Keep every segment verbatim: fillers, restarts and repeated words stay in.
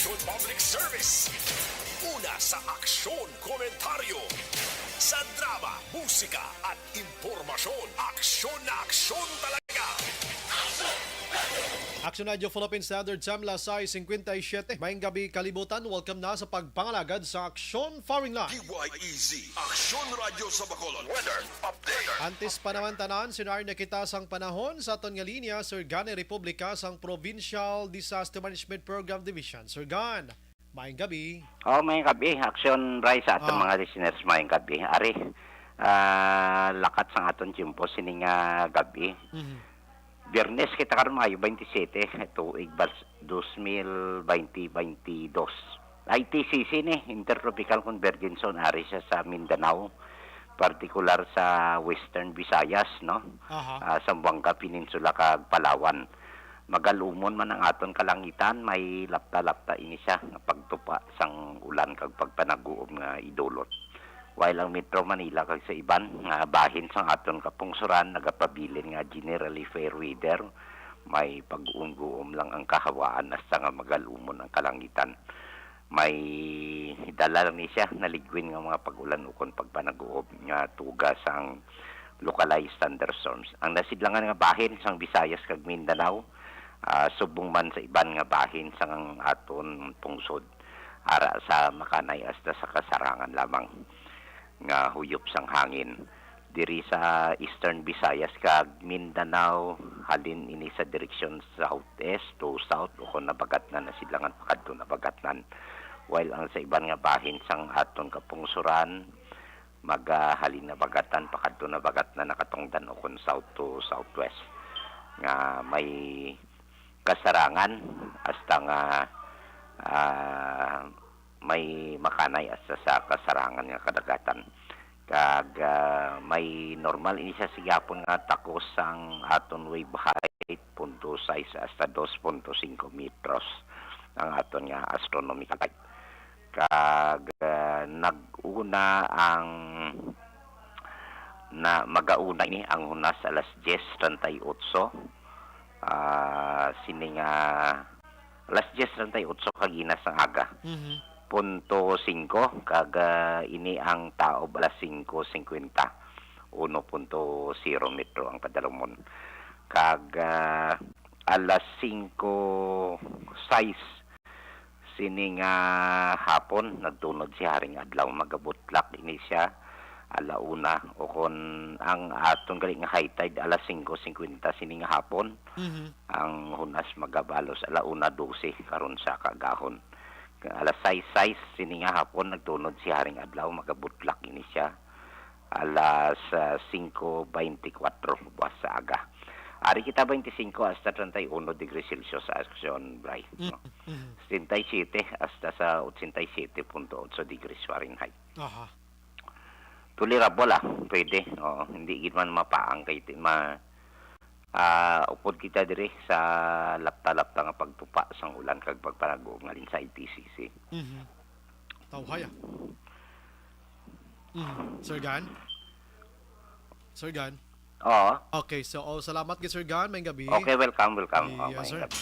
Public Service. Una sa aksyon, komentaryo. Sa drama, musika, at impormasyon. Aksyon na aksyon talaga. Aksyon Radio Philippine Standard Time, las sais cincuenta y siete. Maayong gabi, kalibutan. Welcome na sa pagpangalagad sa Aksyon Firing Line. D Y E Z, Aksyon Radio sa Bacolod. Weather update. Antes pa naman tanan, sinari na kita sang panahon sa aton nga linya, Sir Gani Republica sang Provincial Disaster Management Program Division. Sir Gan, maayong gabi. Oh, maayong gabi, Aksyon Bryce, sa aton Ah. mga listeners, maayong gabi. Ari, ah, lakat sang aton tiyempo sini nga gabi. Mhm. Biyernes kita karon, Mayo twenty-seven, tuig bas-, dos mil twenty, twenty-dos. I T C C ni, Intertropical Convergence Zone, ari siya sa Mindanao, partikular sa Western Visayas, no? Aha. Ah, Zamboanga Peninsula kag Palawan. Magalumon man ang aton kalangitan, may lapta-lapta ini siya nga pagtupa sang ulan kag pagpanaguob nga idulot. While ang Metro Manila kag sa iban nga bahin sang aton kapungsoran nagapabilin nga generally fair weather, may pag-uumguom lang ang kahawaan hasta nga magalumon ang kalangitan. May dala lang ni siya naligwin nga mga pag-ulan ukon pagpanaguob nga tuga sang localized thunderstorms. Ang nasidlangan nga bahin sang Visayas kag Mindanao, ah, subong man sa iban nga bahin sang aton pungsod, ara sa Makanay hasta sa Kasarangan lamang nga huyop sang hangin. Diri sa Eastern Visayas kag Mindanao, halin ini sa direksyon southeast to south ukon nabagatnan, nasidlangan pakadto nabagatnan. While ang sa iban nga bahin sang aton kapungsoran, magahalin nabagatan pakadto nabagatnan, nakatungdan ukon south to southwest, nga may Kasarangan hasta nga, ah, may Makanay hasta sa Kasarangan nga kadagatan. Kag, ah, may normal ini siya sa gihapon nga takos sang aton wave height, punto sais hasta dos punto singko metros ang aton nga astronomical height. Kag, ah, nag-una ang na magauna ini ang hunas alas diyes treinta y ocho. Ah, sini nga alas diyes treinta y ocho kag hinas ang aga. Mhm. Punto singko, kag, ah, ini ang taob alas singko singkwenta, uno punto zero metro ang padalumon. Kag, ah, alas singko sais sini nga hapon, nagtunod si Haring Adlaw. Magabutlak ini siya ala una, o kon ang aton gali nga high tide alas singko singkwenta sini nga hapon, Mhm. ang hunas magabalos ala una dose karon sa kaagahon. Alas sais sais sini nga hapon, nagtunod si Haring Adlaw, magabutlak ini siya. Alas, ah, singko beintikwatro buwas sa aga. Ari kita, beintisinko hasta treinta y uno degrees Celsius sa Aksyon, Bray, no? Mm, mm. Setenta y siete hasta sa ochenta y siete punto ocho degrees Fahrenheit. Aha. Tolerable, ah. Pwede. Oo, hindi gid man mapaang kay ti-, ma-, ah, upod kita diri sa lapta-lapta nga pagtupa sang ulan kag pagpanaguob ngalin sa I T C C. Mhm. Tawhay, ah. Mhm. Sir Gan? Sir Gan? Oo. Okay, so, oh, salamat gid, Sir Gan. Maayong gabi. Okay, welcome, welcome. Oh, Yes, maayong sir. gabi.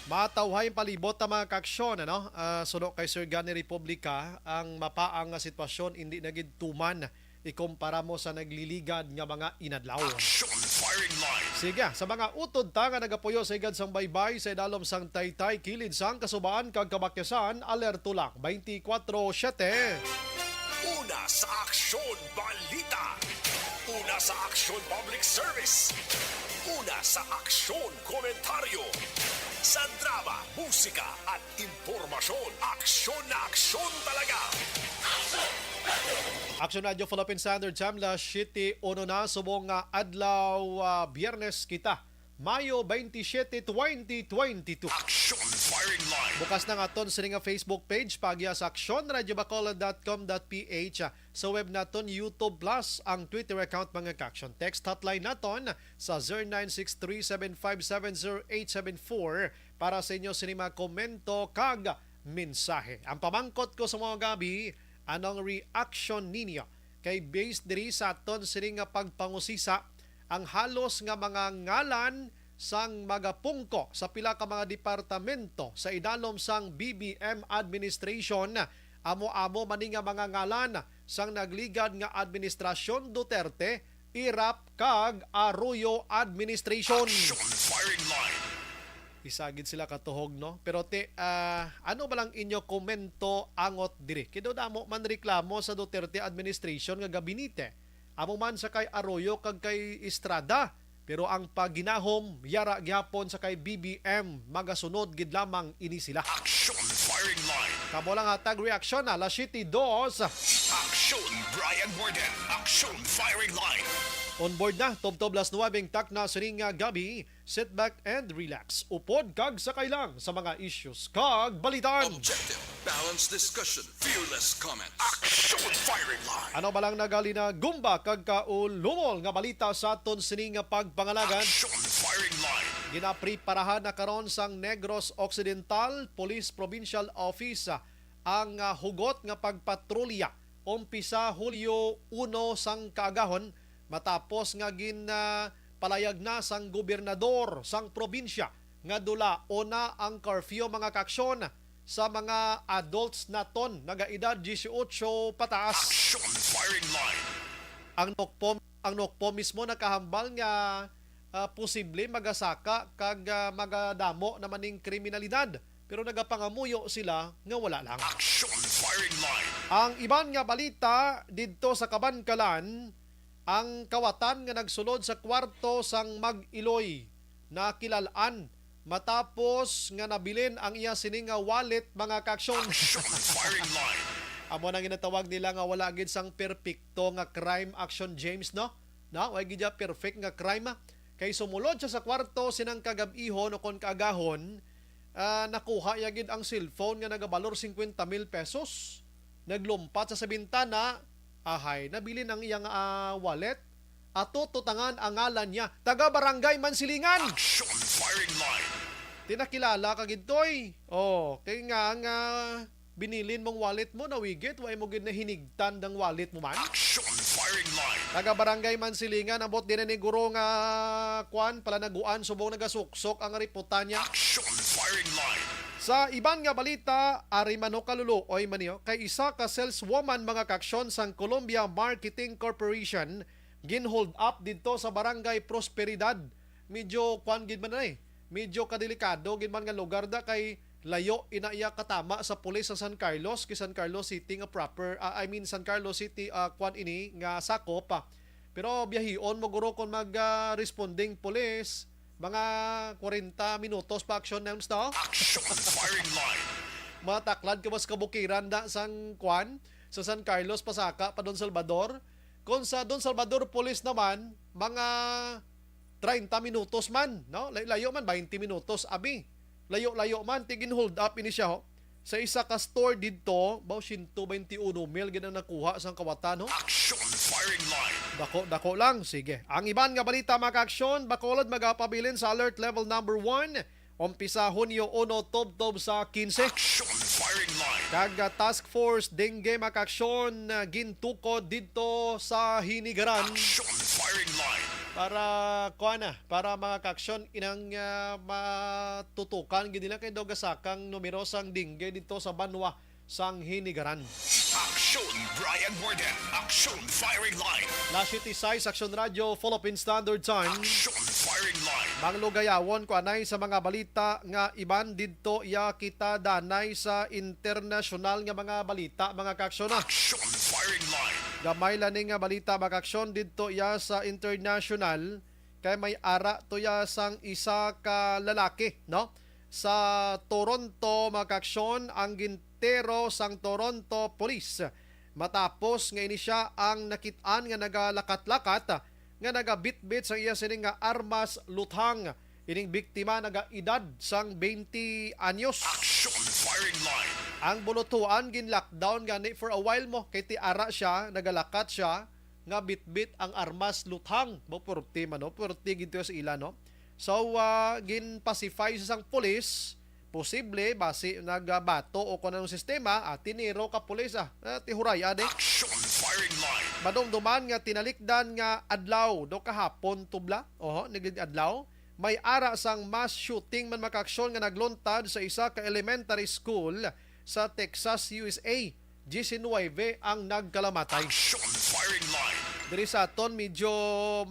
Matawhay ang palibot ta, mga kaaksyon, ano? Ah, suno kay Sir Gan ni Republica, ang mapaang nga sitwasyon indi na gid tuman ikumpara mo sa nagliligad nga mga inadlaw. Action Firing Line. Sige, sa mga utod ta nga nagapuyo sa higad sang baybay, sa idalom sang taytay, kilid sang kasubaan kag kabakyasan, alerto lang, twenty-four seven. Una sa Aksyon Balita. Una sa Aksyon Public Service. Una sa Aksyon Komentaryo. Sa drama, musika, at impormasyon, aksyon na aksyon talaga. Aksyon Radio Philippine Standard Time, las siyete uno na, subong nga adlaw, ah, Biyernes kita, Mayo twenty-seven, twenty twenty-two. Action Firing Line. Bukas na nga aton sini nga Facebook page, paagi sa aksyon radio bacolod dot com dot P H. Sa web naton, YouTube Plus, ang Twitter account, mga kaaksyon. Text hotline naton sa zero nine six three seven five seven zero eight seven four para sa inyo sini mga komento kag mensahe. Ang pamangkot ko sa mga gabi, anong reaction ninyo? Kay based diri sa aton sini nga pagpangusisa, ang halos nga mga ngalan sang magapungko sa pila ka mga departamento sa idalom sang B B M administration. Amo-amo man ni nga mga ngalan sang nagligad nga administrasyon Duterte, Erap kag Arroyo administration. Action firing line. Isa gid sila katuhog, no? Pero ti, ah, ano ba lang inyo komento angot diri? Kay daw damo man reklamo sa Duterte administration nga gabinete. Amo man sa kay Arroyo kag kay Estrada. Pero ang paginahom, yara gyapon sa kay B B M, magasunod gid lamang ini sila. Action firing line. Kamo lang hatag reaksyon, alas siyete dos. Action Brian Warden. Action firing line. On board na, tubtob las nuwebe ang takna sining, ah, gabi. Sit back and relax. Upod kag sakay lang sa mga issues kag balitan. Objective, balanced discussion, fearless comment. Action firing line. Ano ba lang nagalinagumba kag kaulumol nga balita sa aton sini nga pagpangalagan? Action firing line. Ginapreparahan na karon sang Negros Occidental Police Provincial Office ang, ah, hugot nga pagpatrolya umpisa Hulyo uno sang kaagahon, matapos nga gin, ah, palayag na sang gobernador sang probinsya nga dulaon na ang curfew, mga kaaksyon, sa mga adults naton nagaedad dieciocho pataas. Action firing line. Ang NOCPO, ang NOCPO mismo nakahambal nga, ah, posible magasaka kag, ah, magadamo naman ning kriminalidad, pero nagapangamuyo sila nga wala lang. Action firing line. Ang iban nga balita didto sa Kabankalan, ang kawatan nga nagsulod sa kwarto sang mag-iloy nakilal-an matapos nga nabilin ang iya sini nga wallet, mga kaaksyon. Action firing line. Amo nang ginatawag nila nga wala gid sang perpekto nga crime, Action James, no? Na, way gid siya perfect nga crime, ah. Kay sumulod siya sa kwarto sinang kagab-ihon o kon kaagahon, ah, nakuha iya gid ang cellphone nga nagabalor cincuenta mil pesos. Naglumpat sa, sa bintana, ahay, nabilin ang iyang, ah, wallet. Ato tutangan ang ngalan niya. Taga Barangay Mansilingan. Action firing line. Tinakilala ka gid, Toy. Oh, kay nga nga binilin mong wallet mo, nawigit, wa mo gid nahinigtan dang wallet mo man. Action firing line. Taga Barangay Mansilingan, ambot din ni guro nga kwan, palanaguan, subong nagasuksok ang riputan niya. Action firing line. Sa iban nga balita, ari man ho kaluluoy man niyo, kay isa ka saleswoman, mga kaaksyon, sang Columbia Marketing Corporation, gin-hold up didto sa Barangay Prosperidad. Medyo kwan gid man na eh. Medyo kadelikado gid man nga lugar da kay layo ina iya katama sa pulis sa San Carlos, kay San Carlos City nga proper, ah, I mean, San Carlos City, ah, kwan ini nga sakop, ah. Pero biyahion mo guro kung mag, ah, responding pulis, mga kwarenta minutos pa action names, no? Action firing line. Mataklad ka mas kabukiran na sang kwan, sa San Carlos, pasaka pa Don Salvador. Kung sa Don Salvador Police naman, mga treinta minutos man, no? Lay-, layo man, twenty minutos, abi. Layo-layo man, tigin hold up ini siya, ho. Sa isa ka store didto, baw, siyento bente uno mil gid ang nakuha sang kawatan, ho. Action firing line. Dako, dako lang. Sige. Ang iban nga balita, mga kaaksyon, Bacolod magapabilin sa alert level number one. Umpisa Hunyo uno, tubtob sa quince. Action firing line. Kag, ah, Task Force Dengue, mga kaaksyon, ah, gintukod didto sa Hinigaran. Action firing line. Para, kuan na, para, mga kaaksyon, inang, ah, matutukan gid nila kay daw gasakang numero sang dengue didto sa banwa sang Hinigaran. Action Brian Warden. Action firing line. Las siyete sais, Action Radio, Philippine Standard Time. Action firing line. Manglugayawon ko anay sa mga balita nga iban didto, iya kita danay sa internasyonal nga mga balita, mga kaaksyon, ah. Action firing line. Gamay lang ni nga balita, mga kaaksyon, didto iya sa internasyonal, kay may ara to iya sang isa ka lalaki, no? Sa Toronto, mga kaaksyon, ang gintero sang Toronto Police matapos nga ini siya ang nakit-an nga nagalakat-lakat, nga nagabitbit sa iya sini nga armas luthang. Ining biktima nagaedad sang twenty anyos. Action firing line. Ang bulutuan gin-lockdown gani for a while mo, kay ti ara siya, nagalakat siya, nga bitbit ang armas luthang. Mo, purti man, no? Purti gid to sa ila, no? So, ah, gin-pacify sa sang pulis, posible, basi nagabato o kung anong sistema, ah, tiniro ka pulis, ah. Ah, tihuray, ade. Action firing line. Madumduman nga tinalikdan nga adlaw, do kahapon, tubla, oho, naglig adlaw, may ara sang mass shooting man, mga kaaksyon, nga nagluntad sa isa ka elementary school sa Texas, U S A. Diecinuebe ang nagkalamatay. Action firing line. Diri sa aton, medyo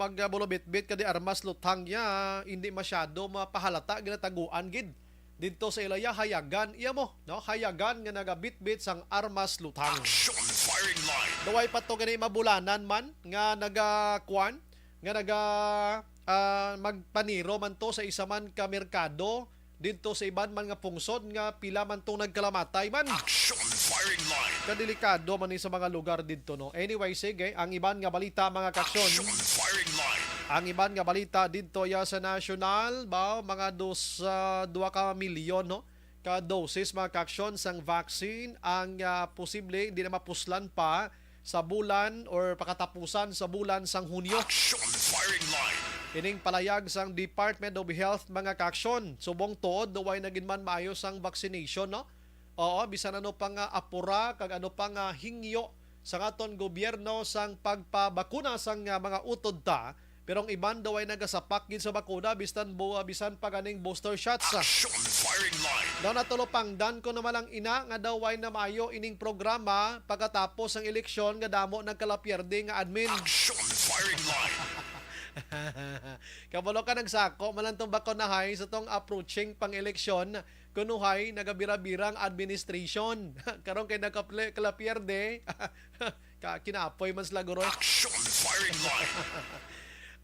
magbulobitbit ka di armas luthang niya, hindi masyado mapahalata, ginataguan gid didto sa ilaya, hayagan iya mo, no? Hayagan nga nagabitbit sang armas luthang. Action firing line. Daway pa to gani mabulanan man nga nagakuan, nga naga, ah, magpaniro man to sa isa man ka merkado didto sa iban man nga pungsod, nga pila man tong nagkalamatay man. Action firing line. Kadelikado man ni sa mga lugar didto, no? Anyway, sige, ang iban nga balita, mga kaaksyon. Action firing line. Ang iban nga balita didto ya sa national, ba, mga dos, ah, dua ka milyon, no, ka doses, mga kaaksyon, sang vaccine ang, ah, posible hindi na mapuslan pa sa bulan or pakatapusan sa bulan sang Hunyo. Action firing line. Ining palayag sang Department of Health, mga kaaksyon, subong tuod, way na gid man maayo sang vaccination, no? Oo, bisan ano pa nga apura kag ano pa nga hingyo sang aton gobyerno sang pagpabakuna sang, ah, mga utod ta, pero ang iban daw ay nagasapak gid sa bakuna, bisan bu-, bisan pa ganing booster shots. Action firing line. Daw natulopangdan ko naman ang ina nga daw way na maayo ining programa pagkatapos ang eleksyon nga damo nagkalapierde nga admin. Action firing line. Kabalo ka, nagsako man lang tong bakunahay sa tong approaching pang-eleksyon, kunuhay nagabira-bira ang administration. Karon kay nagkaple-, kalapierde, ka, kinapoy man sila, guro. Action firing line.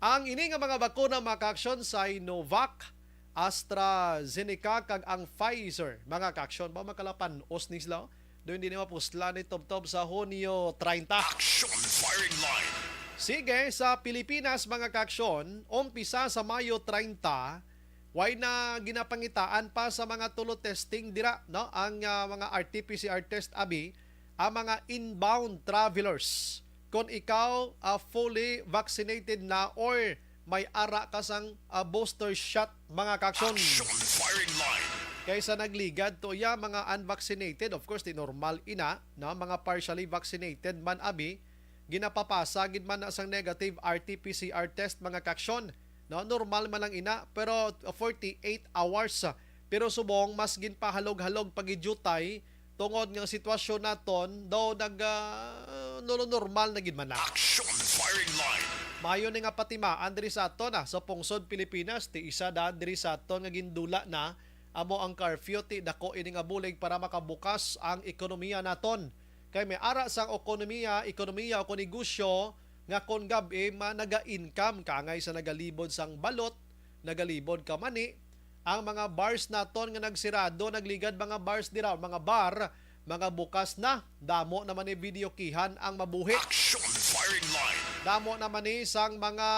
Ang ini nga mga bakuna, mga kaaksyon, Sinovac, AstraZeneca, kag ang Pfizer, mga kaaksyon, ba makalapan-os ni sila, oh? Do hindi ni mapusla ni tubtob sa Hunyo treinta. Action firing line. Sige, sa Pilipinas, mga kaaksyon, umpisa sa Mayo treinta, way na ginapangitaan pa sa mga tulo testing dira, no? Ang, ah, mga R T P C R test, abi, ang mga inbound travelers. Kung ikaw, ah, fully vaccinated na or may ara ka sang, ah, booster shot, mga kaaksyon. Action firing line. Kaysa nagligad to iya, mga unvaccinated, of course, di normal ina, no? Mga partially vaccinated man, abi, ginapapasa gid man na sang negative R T P C R test, mga kaaksyon, no? Normal man lang ina, pero forty-eight hours, ah, pero subong mas ginpahalog-halog pa gid jutay tungod nga sitwasyon naton daw nag, ah, nolo-, normal na gid man na. Action firing line. Mayo ni nga patimaan diri sa aton, ah, sa pungsod Pilipinas, ti isa da diri sa aton nga gindula na amo ang curfew, ti dako ini nga bulig para makabukas ang ekonomiya naton. Kay may ara sang ekonomiya, ekonomiya o kon negosyo nga kon gab-i ma-, naga-income, kaangay sa nagalibod sang balot, nagalibod ka mani, ang mga bars naton nga nagsirado, nagligad mga bars dira, mga bar, mga bukas na. Damo naman ni videokihan ang mabuhi. Action firing line. Damo naman ni sang mga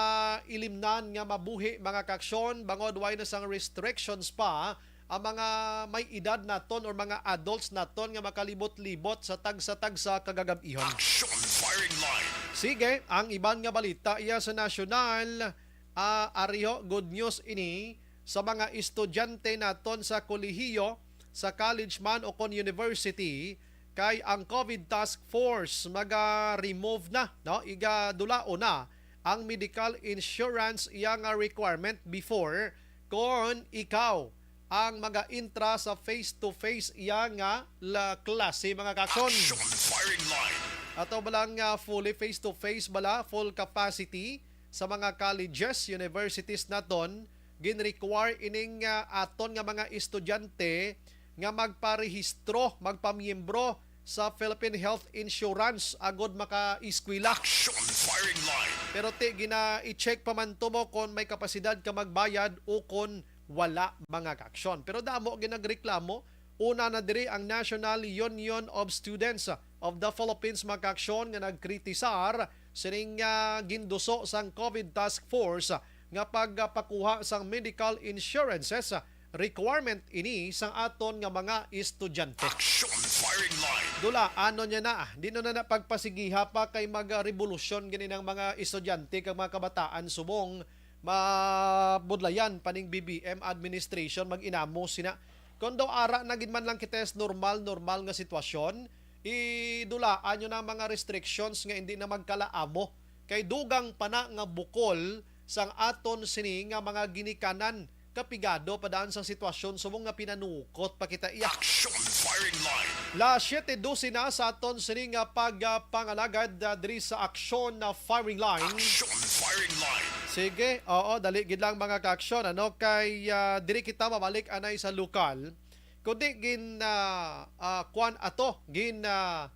ilimnan nga mabuhi, mga kaaksyon, bangod way na sang restrictions pa ang mga may edad naton or mga adults naton nga makalibot-libot sa tagsa-tagsa kagagab-ihon. Action firing line. Sige, ang iban nga balita iya sa nasyonal, ah, ariho, good news ini sa mga estudyante naton sa kolehiyo, sa college man o kon university, kay ang COVID task force maga-remove na, no? Igadulaon na ang medical insurance iya nga requirement before kon ikaw ang maga-intra sa face-to-face iya nga la-, klase, mga kaaksyon. Action firing line. Ato ba lang nga fully face-to-face bala, full capacity sa mga colleges, universities naton, gin-require ining, ah, aton nga mga estudyante nga magparehistro, magpamiyembro sa Philippine Health Insurance agod maka-eskwela. Action firing line. Pero ti gina-i-check pa man to mo kon may kapasidad ka magbayad o kon wala, mga kaaksyon. Pero damo ginagreklamo. Una na diri ang National Union of Students of the Philippines, mga kaaksyon, nga nagkritisar sining, ah, ginduso sang COVID task force nga pagpakuha sang medical insurances requirement ini sang aton nga mga estudyante. Action firing line. Dula, ano niya na, di na na pagpasigiha pa kay magrevolusyon gani ng mga estudyante kag mga kabataan subong mabudlayan pa ning B B M administration mag-inamo sina. Kung daw ara na gid man lang kita is normal, normal nga sitwasyon, idulaan nyo na ang mga restrictions nga hindi na magkalaamo. Kay dugang pa na nga bukol sang aton sini nga mga ginikanan. Kapigado pa daan sang sitwasyon subong nga pinanukot pa kita iya. Action firing line. Las siete doce na sa aton sini nga pagpangalagad, ah, diri sa aksyon na firing line. Action firing line. Sige, oo, dali gid lang, mga ka-aksyon, ano, kay, ah, diri kita mabalik anay sa lokal. Kundi gin, ah, ah, kwan ato, gin, ah,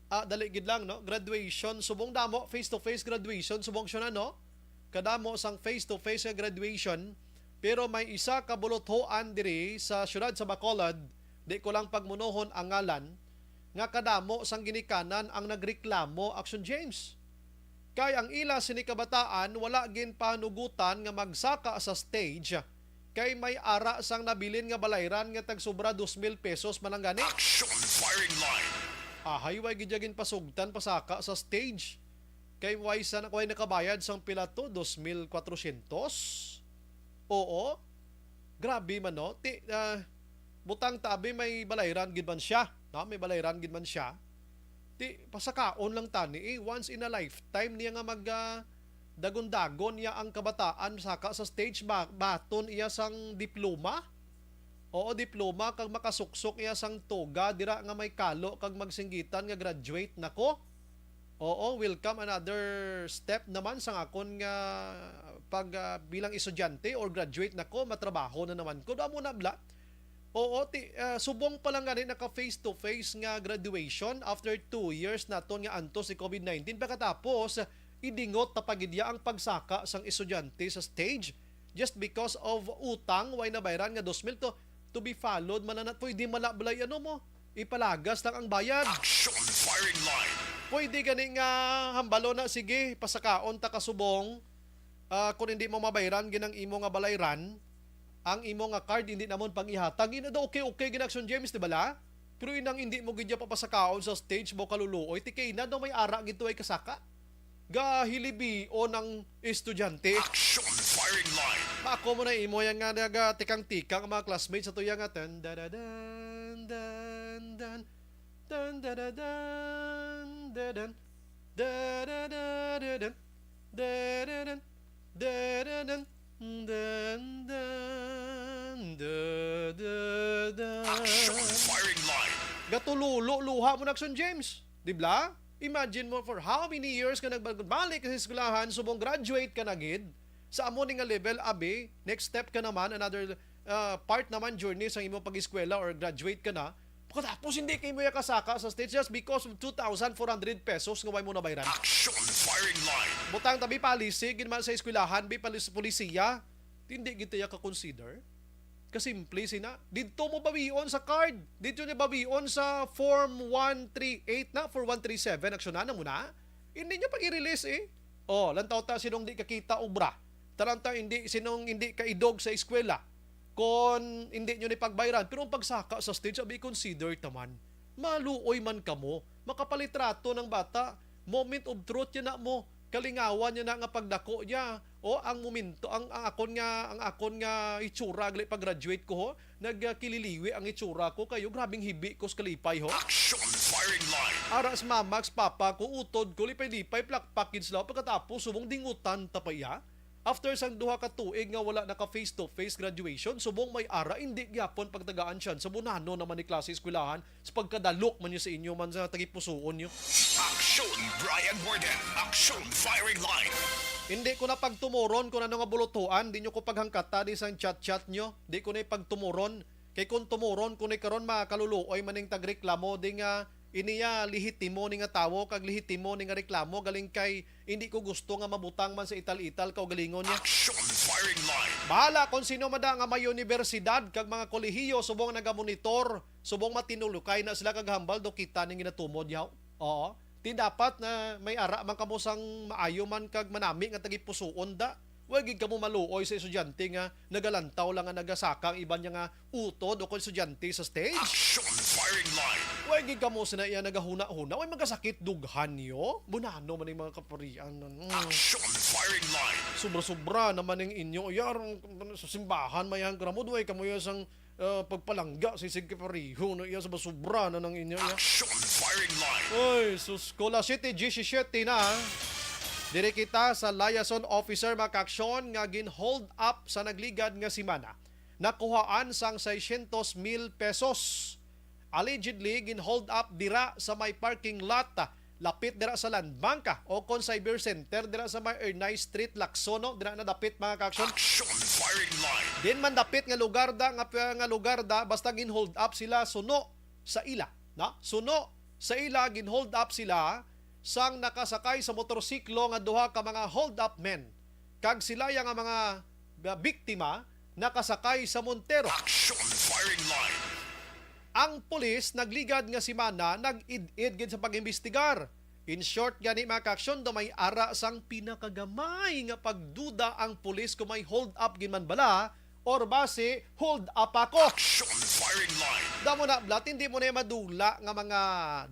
ah, dali gid lang, no? Graduation, subong damo, face-to-face graduation, subong siya na, no? Kadamo sang face-to-face nga graduation, pero may isa ka buluthoan diri sa siyudad sa Bacolod, di ko lang pagmunohon ang ngalan, nga kadamo sang ginikanan ang nagreklamo, Action James. Kay ang ila sini kabataan wala ginpanugutan nga magsaka sa stage, kay may ara sang nabilin nga balayran nga tagsobra dos mil pesos man lang gani. Action firing line. Ahay, way gid ya ginpasugtan pasaka sa stage. Kay way sa, way nakabayad sang pila to, dos mil kwatrosyentos? Oo. Grabe man, no? Ti, ah, butang tabi, may balayran gid man siya, no? May balayran gid man siya. Ti, pasakaon lang tani, eh. Once in a lifetime niya nga mag, ah, dagon-dagon niya ang kabataan, saka sa stage ba, baton iya sang diploma. Oo, diploma kag makasuksok iya sang toga dira nga may kalo kag magsinggitan nga graduate na ko. Oo, welcome another step naman sang akon nga pag, ah, bilang estudyante or graduate na ko, matrabaho na naman ko. Amo na bala. Oo, ti, ah, subong pa lang gani naka face to face nga graduation after two years naton nga antos ni covid nineteen. Pagkatapos, idingot na pa gid ya ang pagsaka sang estudyante sa stage just because of utang way nabayran nga dos mil to, to be followed man na, pwede man na balay ano mo, ipalagas lang ang bayad. Action firing line. Pwede gani nga hambalo na, sige, pasakaon ta ka subong. Ah, kung hindi mo mabayran gid ang imo nga balayran, ang imo nga card hindi namon pang-ihatag. Ina daw okay, okay gid, Action James, di bala? Pero inang hindi mo gid ya papasakaon sa stage mo kaluluoy, ti kay na daw may ara gid tuway kasaka. Gahilibion ang estudyante. Action firing line. Ako mo na imo yan nga nagatikang-tikang ang mga classmates sa tuya nga tan da da dan dan dan dan da da dan da dan da da da da dan da da dan da da dan dan dan da da da. Action firing line. Gatululo luha mo na, Action James. Di bala? Imagine mo, for how many years ka nagbalik sa eskwelahan, subong graduate ka na gid, sa amo ni nga level, abi, next step ka naman, another, ah, part naman journey sa imong pag-eskwela or graduate ka na, pagkatapos hindi kay mo ya kasaka sa stage just because of two thousand four hundred pesos nga way mo nabayran. Action firing line. Butang tabi policy gid man sa eskwelahan, bi palis-, polisiya, hindi gid ya ka-consider. Kasimple sina. Didto mo bawion sa card. Didto niya bawion sa form one three eight na, for one three seven, aksyonan na mo na. Hindi niya pag i-release eh. Oh, lantaw ta sinong di kakita obra. Talanta hindi sinong hindi kaidog sa eskwela. Kon hindi nyo ni pagbayran, pero ang pagsaka sa stage, abi, consider taman. Maluoy man kamo. Makapalitrato ng bata. Moment of truth yan na mo. Kalingawan niya na nga pagdako niya. O ang momento, ang, ang akon nga, ang akon nga itsura gali pag-graduate ko, ho, nagkililiwi ang itsura ko kayo, grabing hibi ko sa kalipay, ho. Action firing line. Ara sa mama, sa papa ko, utod ko, lipay-lipay, plakpak gid sila. Pagkatapos, subong dingutan ta pa iya. After sang duha ka tuig nga wala naka face to face graduation, subong may ara, hindi gyapon pagtagaan siya sa bunano naman ni klase eskwelahan, sa pagkadalok man niyo sa inyo man sa tagipusuon niyo. Action, Brian Warden. Action, firing line. Hindi ko na pagtumuron kung ano nga bulutuan, di nyo ko paghangkata di sang chat-chat nyo. Di ko na pagtumuron. Kay kung tumuron ko ni karon, makaluluoy man ning tagreklamo di nga iniya lehitimo ni nga tawo kag lehitimo ni nga reklamo galing kay hindi ko gusto nga mabutang man sa ital-ital kaugalingon niya. Action firing line. Bahala kung sino man da nga may universidad kag mga kolehiyo subong nagamonitor, subong matinulukay na sila kag hambal do kita ning ginatumod yaw. Oo. Ti dapat na may ara man kamo sang maayo man kag manami nga tagipusuon da. Wa gid kamo maluoy sa estudyante nga nagalantaw lang nga nagasaka ang iban niya nga utod o kon estudyante sa stage. Action firing line. Wa gid kamo sina iya nagahuna-huna, way magasakit dughan niyo. Bunano man ning mga kaparian. Mm. Action firing line. Sobra-sobra naman ning inyo. Yar, sa simbahan may ang gramod, way kamo iya sang ah, pagpalangga, sisig kay pareho na iya sa basubra na nang inyo iya. Action firing line. Oy, sus ko, las siete diecisiete na. Diri kita sa liaison officer, mga kaaksyon, nga gin-hold up sa nagligad nga semana. Nakuhaan sang seiscientos mil pesos. Allegedly, gin-hold up dira sa may parking lot, ah, lapit dira sa Land Bank, ah, o kon Cyber Center dira sa may Ernai Street, Lacson, no? Dira na dapit, mga kaaksyon. Action firing line. Din man dapit nga lugar da, nga, nga lugar da, basta gin-hold up sila suno sa ila, na? Suno sa ila, gin-hold up sila sang nakasakay sa motorsiklo nga duha ka mga hold-up men, kag sila ya nga mga biktima nakasakay sa Montero. Action firing line. Ang pulis nagligad nga semana nag-id-id gid sa pag-imbestigar. In short gani, mga kaaksyon, daw may ara sang pinakagamay nga pagduda ang pulis kung may hold up gid man bala or basi hold up ako. Action firing line. Damo na, Blat, hindi mo na madula nga mga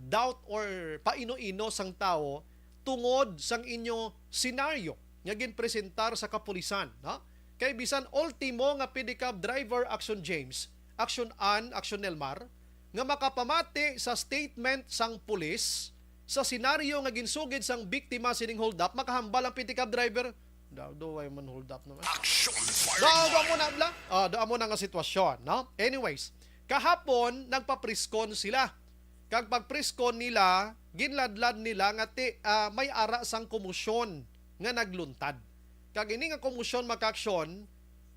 doubt or paino-ino sang tawo tungod sang inyo senaryo nga ginpresentar sa kapulisan, no? Kay bisan ultimo nga pedicab driver, Action James, Action Ann, Action Nelmar, nga makapamati sa statement sang pulis sa senaryo nga ginsugid sang biktima sining hold up, makahambal ang pedicab driver. Daw, do, why man hold up naman? Action firing line. Daw, daw mo na, Bla. Ah, daw mo na nga sitwasyon, no? Anyways, kahapon, nagpapriskon sila. Kag pagpriskon nila, ginladlad nila nga ti, ah, may ara sang komosyon nga nagluntad. Kag ini nga komosyon, mga kaaksyon,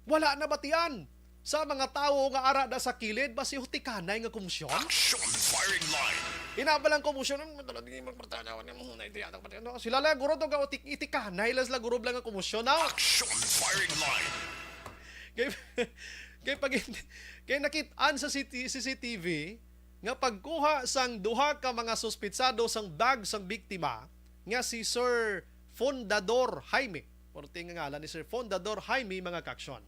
wala nabatian sa mga tawo nga ara da sa kilid, basi hutikanay nga komosyon. Action firing line. Inabal ang komosyon, ang madala di magpartanawan, ang mga ito yata, ano, sila lang guro to, ga-, utik-, itikanay lang sila guro lang ang komosyon, no? Action firing line. Kay, kay pag, kay nakit-an sa C T, C C T V nga pagkuha sang duha ka mga suspitsado sang bag sang biktima nga si Sir Fundador Jaime. Purti nga ngalan ni Sir Fundador Jaime, mga kaaksyon.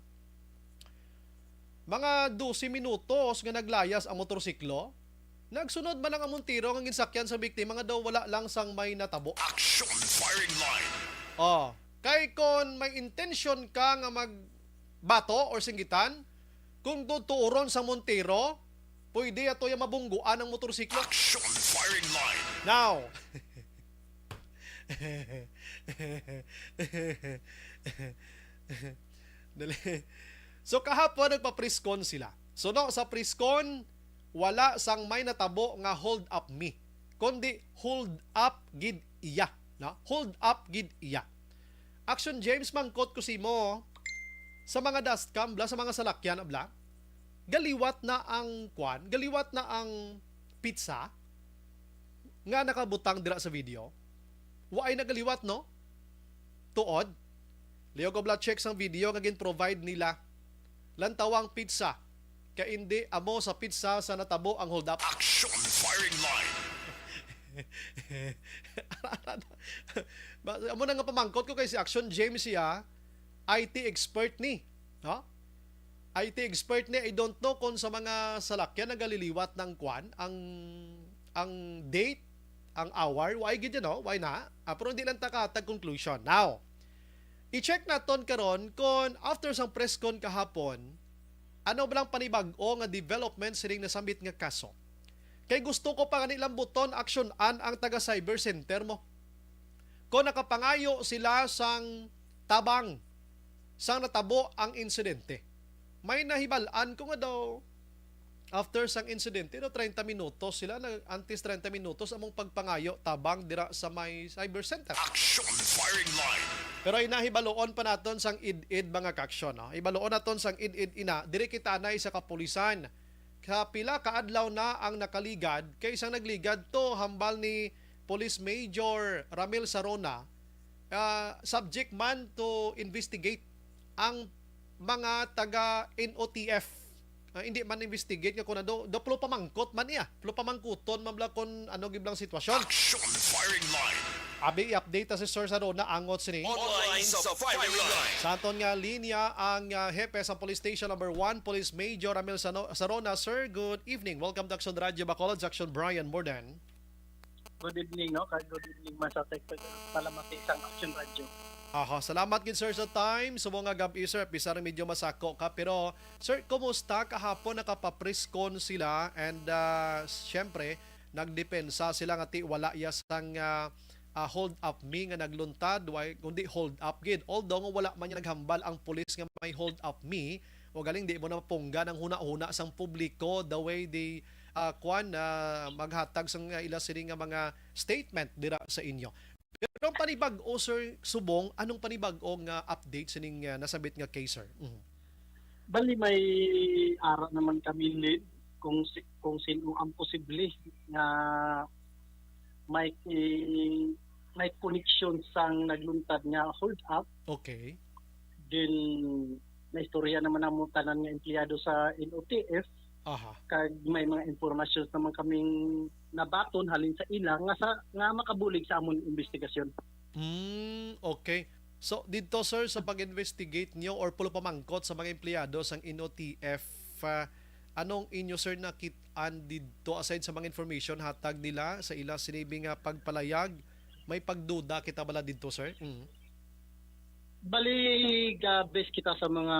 Mga dose minutos nga naglayas ang motorsiklo, nagsunod man lang ang Montero nga ginsakyan sa biktima nga daw wala lang sang may natabo. Action firing line. Oh, kay kon may intention ka nga magbato or singgitan, kung tuturon sa Montero, pwede ato ya mabungguan ang motorsiklo. Action firing line. Now, Dali. So, kahapon nagpapriskon sila. So, no, sa priskon, wala sang may natabo nga hold up me, kundi hold up gid iya, no? Hold up gid iya. Action James, mangkot ko simo, sa mga dashcam, bla, sa mga salakyan, bla, galiwat na ang kwan, galiwat na ang pizza nga nakabutang dira sa video. Waay nagaliwat, no? Tuod. Liog, bla, check sang video nga gin-provide nila. Lantawang pizza. Kay indi amo sa pizza sa natabo ang hold up. Action firing line. Ba-, amo na nga pamangkot ko kay si Action James siya, I T expert ni. No? I T expert ni, I don't know kung sa mga salakyan nagaliliwat ng kwan, ang, ang date, ang hour, why gid, no? Why na? Ah, pero hindi lang takatag conclusion. Now, i-check naton karon kung after sang press con kahapon, ano ba lang panibag-o nga development sining nasambit nga kaso? Kay gusto ko pa gani lambuton, Action Ann, ang taga Cyber Center mo. Kung nakapangayo sila sang tabang sang natabo ang insidente, may nahibal-an ko nga daw after sang insidente, no, treinta minutos sila, na, antes treinta minutos among pagpangayo tabang dira sa may Cyber Center. Action firing line. Pero inahibaluon pa naton sang id-id, mga kaaksyon, no? Hibaluon naton sang id-id ina, diri kita anay sa kapulisan. Sa pila ka adlaw na ang nakaligad, kay sang nagligad to, hambal ni Police Major Ramil Sarona, ah, subject man to investigate ang mga taga N O T F. Ah, hindi man investigate nga kung ano, do, plo pamangkot man iya. Plo pamangkuton man bla kung ano gid blang sitwasyon. Action firing line. Abi, i-update ta si Sir Sarona, angot sini. Online sa firing line. Sa aton nga linya ang, ah, hepe sa Police Station Number One, Police Major Ramil Sano-, Sarona. Sir, good evening. Welcome to Action Radio Bacolod, sa Action Brian Morden. Good evening, no? Kag good evening man sa tech-, palamati sang Action Radio. Aha, salamat gid, sir, sa time. Subong nga gab-i, sir, bisan medyo masako ka, pero, sir, kumusta kahapon? Nakapapriskon sila and, ah, siyempre, nagdepensa sila nga ti wala ya sang, ah, ah, hold up me nga nagluntad, way, kundi hold up gid. Although nga wala man niya naghambal ang pulis nga may hold up me, o galing di mo na mapunggan ang hunahuna sang publiko, the way they, ah, kwan, ah, maghatag sang, ah, ila sini nga mga statement dira sa inyo. Pero ang panibag-o, Sir Subong, anong panibag-o nga update sining, ah, nasabit nga case, sir? Mhm. Bali, may ara naman kami lead kung si, kung sino ang posible nga may may connection sang nagluntad nga hold up. Okay. Then, naistorya naman ang tanan nga empleyado sa N O T F. Aha. Kag may mga impormasyon naman kaming nabaton halin sa ila nga sa nga makabulig sa amon investigasyon. Mm, okay. So, dito, sir, sa pag-investigate nyo or pulo pamangkot sa mga empleyado sang N O T F, ah, anong inyo, sir, nakit-an dito aside sa mga information hatag nila sa ila sinibi nga pagpalayag, may pagduda kita bala dito, sir? Mm. Bali, ga-base kita sa mga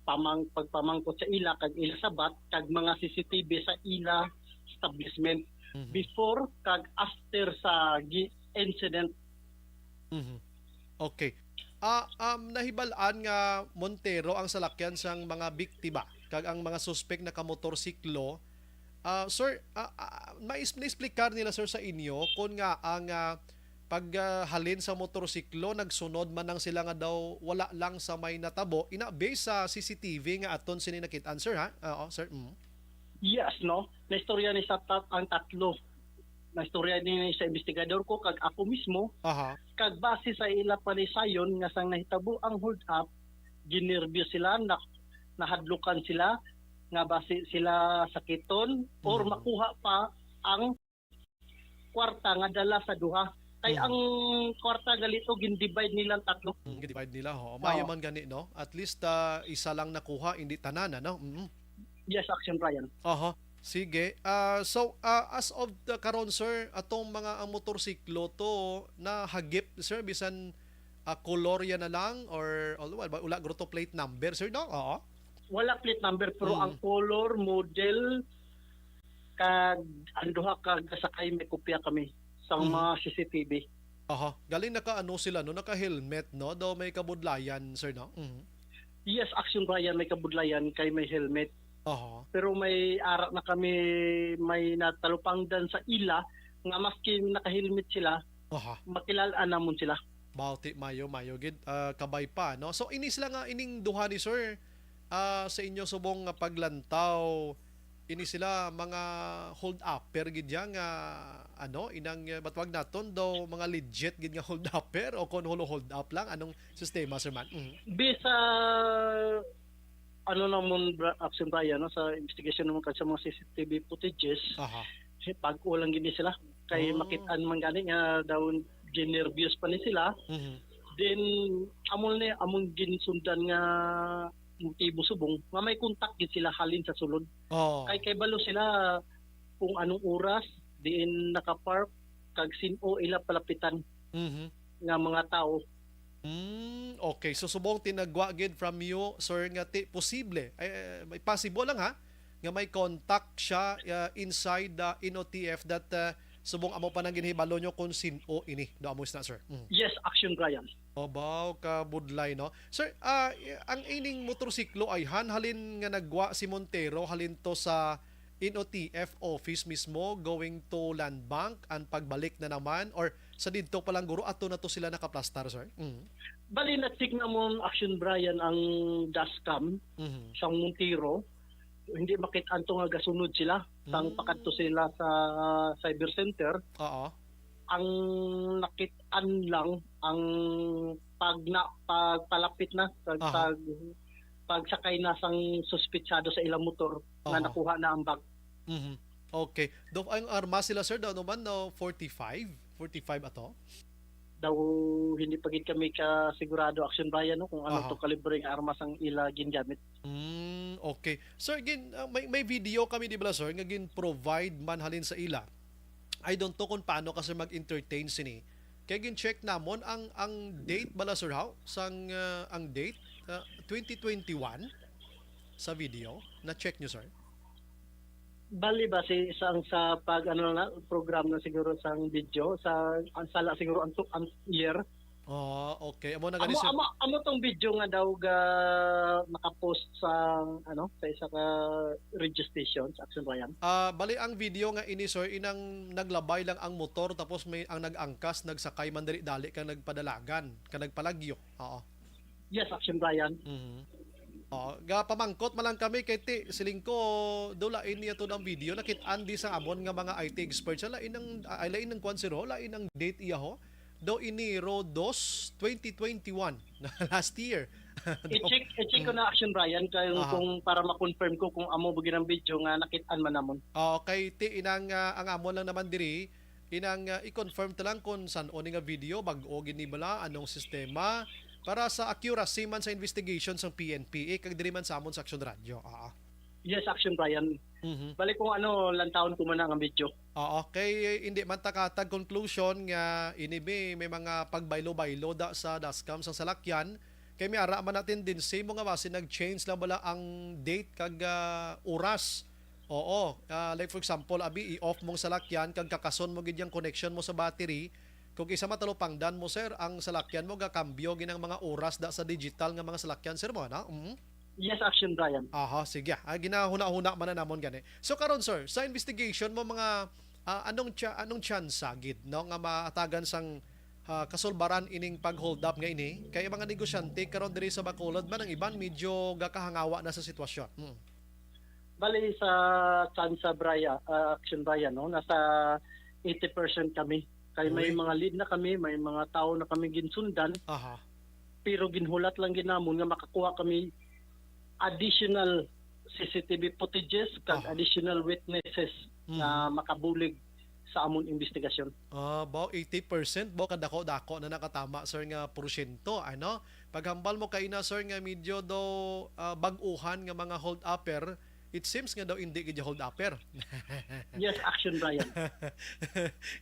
pamang pagpamangkot sa ila kag ila sabat kag mga C C T V sa ila establishment Mhm. before kag after sa gi- incident. Mhm. Okay. Ah, um, nahibal-an nga Montero ang salakyan sang mga biktima kag ang mga suspek nakamotorsiklo. Ah, sir, ah, ah, mais-, naexplicar nila, sir, sa inyo kon nga ang, ah, pag, ah, halin sa motorsiklo nagsunod man lang sila nga daw wala lang sa may natabo, ina based sa C C T V nga aton sini nakit-an, sir, ha? Oo, sir. Mm. Yes, no? Naistorya ni sa tat ang tatlo. Naistorya ni sa investigador ko kag ako mismo. Aha. Kag base sa ila panisayon nga sang nahitabo ang hold up, ginerbyos sila, na, nahadlukan sila nga basi sila sakiton or Mhm. makuha pa ang kwarta nga dala sa duha. Kay Mhm. ang kwarta gali to gin-divide nilang tatlo. Mm, divide nila, ho. Maayo man gani, no? At least, ah, isa lang nakuha, hindi tanan, ano? Mm. Yes, Action Brian. Aha. Sige. Ah, so, ah, as of the karon, sir, atong mga ang motorsiklo to nahagip, sir, bisan, ah, kolor yan na lang or, or wala, wala guro to plate number, sir, no? Oo. Wala plate number pero Mm. ang color, model, kag ang duha ka gasakay may kopya kami sa Mhm. mga C C T V. Aha. Galing naka ano sila, no? Naka helmet, no? Daw may kabudlayan, sir, no? Mhm. Yes, Action Brian, may kabudlayan kay may helmet. Aha. Pero may ara na kami, may natalupangdan sa ila nga maski naka-helmet sila, Aha. makilal-an namon sila. Bauti, mayo, mayo gid, ah, kabay pa, no? So, ini sila nga, ining duha ni sir, ah, sa inyo subong nga paglantaw, ini sila mga hold-upper gid ya nga, ano, inang, eh, matawag naton daw, mga legit gid nga hold-upper o kon hulo hold-up lang? Anong sistema, sir man? Mhm. Bisa, ano namon, Bra-, Action Brian, no, sa investigation naman kag sa mga C C T V footages, Aha. si-, bag-o lang gini sila. Kay Oh. makit-an man gani nga daw ginervyos pa ni sila. Mhm. Then, amo ni, among ginsundan nga motibo subong nga may contact gid sila halin sa sulod. Oh. Kay, kay balo sila kung anong oras diin nakapark kag sin-o ila palapitan Mhm. nga mga tao. Mm, okay. So, subong tinagwa gid from you, sir, nga ti posible, eh, may possible lang, ha, nga may contact siya, uh, inside the N O T F that, uh, subong amo pa nang ginhibalo nyo kung sin-o ini. Do amo na, sir. Mm. Yes, Action Brian. Obaw ka budlay, no? Sir, ah, ang ining motorsiklo ay han halin nga nagwa si Montero halin to sa N O T F office mismo going to Land Bank and pagbalik na naman or sa didto pa lang guro ato na to sila nakaplastar, sir? Mm. Bali, na-check namon, Action Brian, ang dashcam Mhm. sa Montero. Hindi makit-an to nga gasunod sila. Sang Mm. pakadto sila sa cyber center, Oo. ang nakit-an lang ang pag na, pagpalapit na, pag, Aha. pag, pagsakay na sang suspitsado sa ilang motor nga Aha. nakuha na ang bag. Mhm. Okay. Do, ang armas sila, sir, daw naman, no, forty-five? Forty-five ato? Daw hindi pa gid kami ka sigurado, Action Brian, no, kung ano Aha. to kalibre nga armas ang ila gingamit. Mm, okay. Sir, gin, uh, may, may video kami, di ba, sir, nga gin-provide man halin sa ila. I don't know kung paano ka, sir, mag-entertain sini. Kaya gin-check namon ang, ang date bala, sir, how? Sang, uh, ang date, uh, twenty twenty-one sa video. Na-check nyo, sir? Bali ba si isang sa pag ano na program na siguro sang video sa ang sala siguro ang, ang year. Oh, okay. Amo na gani, Amo sir. amo amo tong video nga daw ga makapost sa ano sa isa ka radio station sa Action Ryan. Ah, bali ang video nga ini, sir, inang naglabay lang ang motor tapos may ang nag-angkas, nagsakay man dali-dali kang nagpadalagan, ka nagpalagyo. Oo. Yes, Action Ryan. Mhm. Oh, ga pamangkot man lang kami kay ti siling ko do lain niya to ang video nakit-an di sa amon nga mga I T experts. Lain ang ay lain ang kwan, sir, ho, lain ang date iya ho. Do Enero dos, twenty twenty-one. Last year. I-check i-check ko na Action Ryan kay Aha. kung para ma-confirm ko kung amo ba gyud ang video nga nakit-an man namon. Oh, kay ti inang ah, ang amon lang naman diri inang ah, i-confirm ta lang kung san-o ni nga video, bag-o gid ni bala, anong sistema para sa accuracy man sa investigation sang P N P A kag diri man sa amon sa Action Radio. Ah. Yes, Action Ryan. Mhm. Bali kung ano lantawon ko man ang video. Oo, kay hindi man ta katag conclusion nga ini bi may mga pagbaylo-baylo da sa daskam sang salakyan. Kay may ara man na tendency mo nga basi nag-change lang bala ang date kag ah, oras. Oo, ah, like for example, abi i-off mong salakyan kag kakason mo gid yung connection mo sa battery. Kung isa matalupangdan mo, sir, ang salakyan mo gakambyo gid ang mga oras da sa digital nga mga salakyan, sir, mo, ano? Mm? Yes, Action Ryan. Aha, sige. Ah, ginahuna-huna man na namon gani. So karon, sir, sa investigation mo mga ah, anong tsa- anong tsansa gid, no, nga maatagan sang ah, kasulbaran ining pag-hold up nga ini kay mga negosyante karon diri sa Bacolod man ang iban medyo gakahangawa na sa sitwasyon. Hmm. Bali sa Sansa Braya, ah, Action Braya, no, nasa eighty percent kami. Kay may Uy. Mga lead na kami, may mga tao na kami ginsundan, Aha. Pero ginhulat lang gid namon nga makakuha kami additional C C T V footages kag Aha. Additional witnesses Mhm. Na makabulig sa amon investigasyon. Ah, bao eighty percent bao kadako-dako na nakatama, sir, nga porsyento, ano? Paghambal mo kaina, sir, nga medyo daw ah, bag-uhan nga mga hold upper, it seems nga daw hindi gid hold upper. Yes, Action Ryan.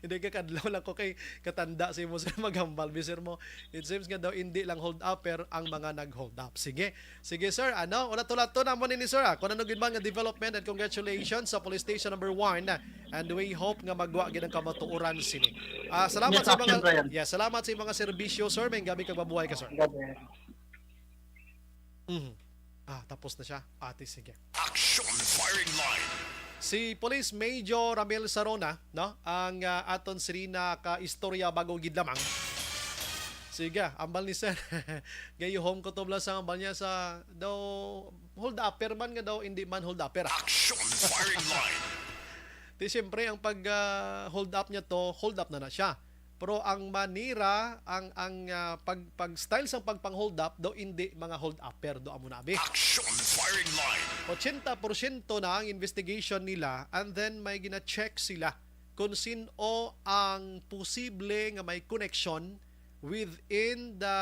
Hindi ka kadlaw lang ko kay katanda si mo, sir, maghambal, bi, sir, mo. It seems nga daw hindi lang hold upper ang mga nag-hold up. Sige, sige, sir, ano? Wala to, wala to na mo ni, sir, ah. Kung ano gid man nga development, and congratulations sa police station number one. And we hope nga magwa gid ang kamatuoran sini. Ah, salamat Yes, sa Action mga Ryan. Yeah, salamat sa mga serbisyo, sir. May gabi kag mabuhay ka, sir. Gabi. Mhm. Ah, tapos na siya. Ate, sige. Action Firing Line. Si Police Major Ramil Sarona, no, ang ah, aton sini nakaistorya bago gid lamang. Sige, ambal ni sir. Gayuhom ko to bala sa ambal niya sa daw hold upper man nga daw hindi man hold upper. Action Firing Line. Di siyempre ang pag ah, hold up niya to, hold up na na siya. Pero ang manira, ang ang ah, pag pag style sang pagpang hold up daw hindi mga hold upper do amo na abi. Action Firing Line. Ochenta porsyento na ang investigation nila and then may gina-check sila kung sin-o ang posible nga may connection within the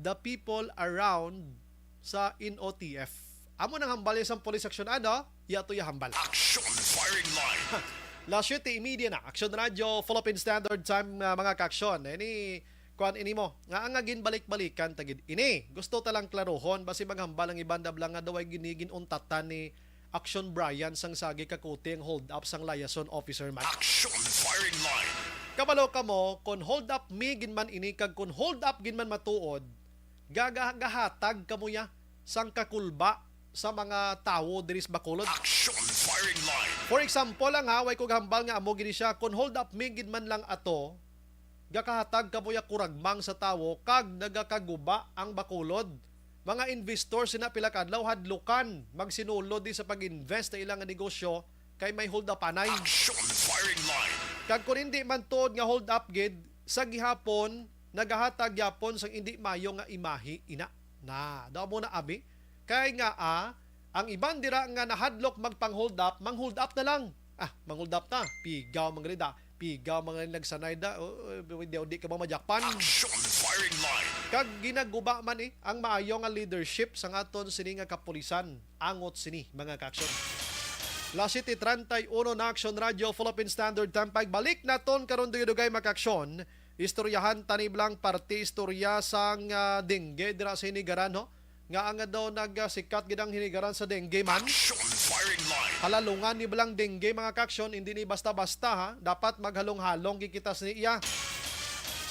the people around sa N O T F. Amo nang hambal sang police action ano? Yato ya hambal. Action Firing Line. Las siyete y media na. Action Radio, Philippine Standard Time, uh, mga ka-action. Any kuan ini mo nga nga ginbalik-balikan ta gid ini. Gusto ta lang klarohon basi maghambal ang iban dabla nga daw ay gini ginuntatan ni Action Brian sang sagi kakuti ang hold up sang liaison officer man. Action Firing Line. Kabalo kamo kon hold up mi gid man ini kag kon hold up gid man matuod, gaga- gahatag kamo ya sang kakulba sa mga tawo diri sa Bacolod. Action Firing Line. For example lang ha, way ko hambal nga amo gini siya, kon hold up mi gid man lang ato, gakahatag kamo ya kuragmang sa tawo kag nagakaguba ang Bacolod. Mga investor sina pila ka adlaw hadlukan magsinulod di sa pag-invest sa ilang negosyo kay may hold up anay. Action Firing Line. Kag kung hindi man tuod nga hold up gid, sa gihapon nagahatag gyapon sang hindi mayo nga imahe ina. Na, daw mo na abi. Kay nga ah, ang iban dira nga nahadlok magpang hold up, mang hold up na lang. Ah, mang hold up ta. Pigaw man gani da. Pigaw man gani nagsanay da. O, o, di, di ka ba majakpan? Action Firing Line. Kag ginaguba man eh ang maayo nga leadership sang aton sini nga kapulisan. Angot sini, mga ka-action. Las siyete treinta y uno na Action Radio, Philippine Standard Time. Pagbalik naton karon dugay-dugay, mga ka-action. Istoryahan ta ni bala ang parte istorya sang ah, dengue dira sa Inigaran, no? Nga ang daw nagsikat gid ang hinigaran sa dengue man. Action firing line. Halalungan ni balang dengue, mga kaksyon, hindi ni basta-basta, ha. Dapat maghalong-halong gid kita sa iya.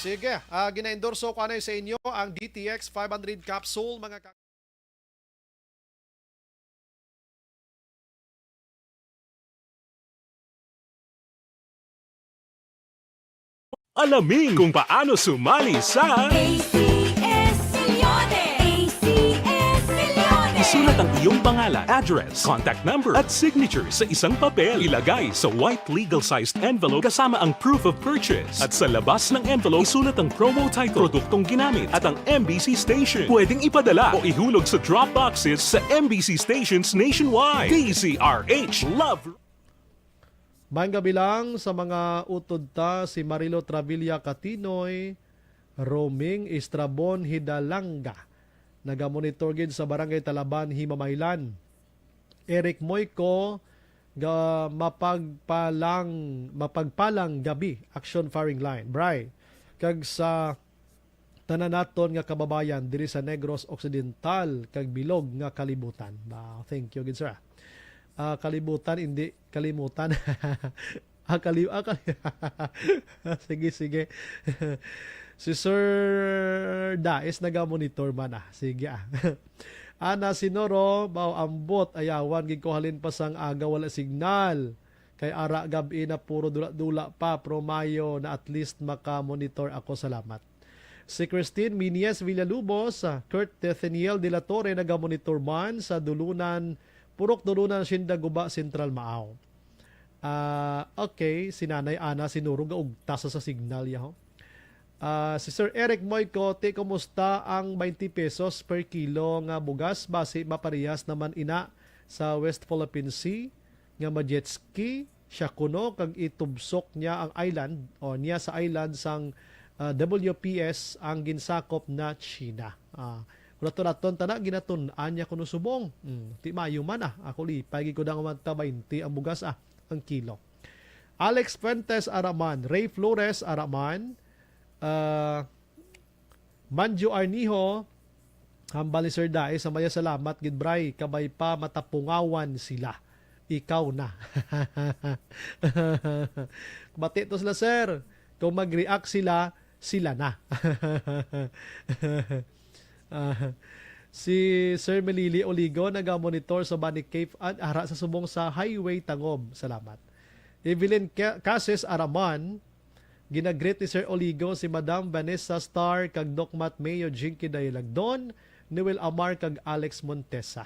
Sige, ah, gina-endorso ko anay sa inyo ang D T X five hundred capsule, mga ka- Alamin kung paano sumali sa A C S Milyones! A C S Milyones! Isulat ang iyong pangalan, address, contact number, at signature sa isang papel. Ilagay sa white legal-sized envelope kasama ang proof of purchase. At sa labas ng envelope, isulat ang promo title, produktong ginamit, at ang M B C station. Pwedeng ipadala o ihulog sa drop boxes sa M B C stations nationwide. D Z R H Love. Maayong gabi lang sa mga utod ta, si Marilo Travilla Catinoy, Roming Estrabon Hidalanga, nagamonitor gid sa Barangay Talaban, Himamaylan. Eric Moico, ga mapagpalang, mapagpalang gabi, Action Firing Line. Bray, kag sa tanan naton nga kababayan diri sa Negros Occidental kag bilog nga kalibutan. Ba, thank you gid, sir. Ah, kalibutan, hindi kalimutan. Ah, kali-, ah, kali-, sige, sige. Si Sir Dais nagamonitor man, ah. Sige, ah. Ana Sinoro, baw ambot, ayawan gid ko halin pa sang aga wala signal. Kay ara gab-i na puro dula-dula pa, pero mayo na at least maka-monitor ako. Salamat. Si Christine Minies Villalubos, ah, Kurt Tetheniel de la Torre nagamonitor man sa Dulunan, Purok Dulunan, Hacienda Guba, Central, Maaw. Ah, okay, si Nanay Ana Sinuro gaugta sa, sa signal, yaho. Ah, si Sir Eric Moico, ti, kumusta ang twenty pesos per kilo nga bugas? Basi maparehas naman ina sa West Philippine Sea nga ma-jet ski siya kuno kag itubsok niya ang island, o niya sa island sang, ah, W P S ang ginsakop na China. Ah, kung naton-naton tana, ginatun-an niya kuno subong. Mm, ti mayo man, ah. Ako lipay gid ko dang one twenty ang bugas, ah, ang kilo. Alex Fuentes, ara man. Ray Flores, ara man. Ah, Manjo Arnijo, hambal ni Sir Dai, sa maya salamat gid, Bray, kabay pa matapungawan sila. Ikaw na. Bati to sila, sir. Kung mag-react sila, sila na. Ah, si Sir Melili Oligo nagamonitor sa Bani Cave, ah, ara sa subong sa Highway Tangob. Salamat. Evelyn Ca-, Cases Araman, ginagreet ni Sir Oligo si Madam Vanessa Star kag Dokmat Mayor Jinky Dayalagdon, Newel Amar kag Alex Montesa.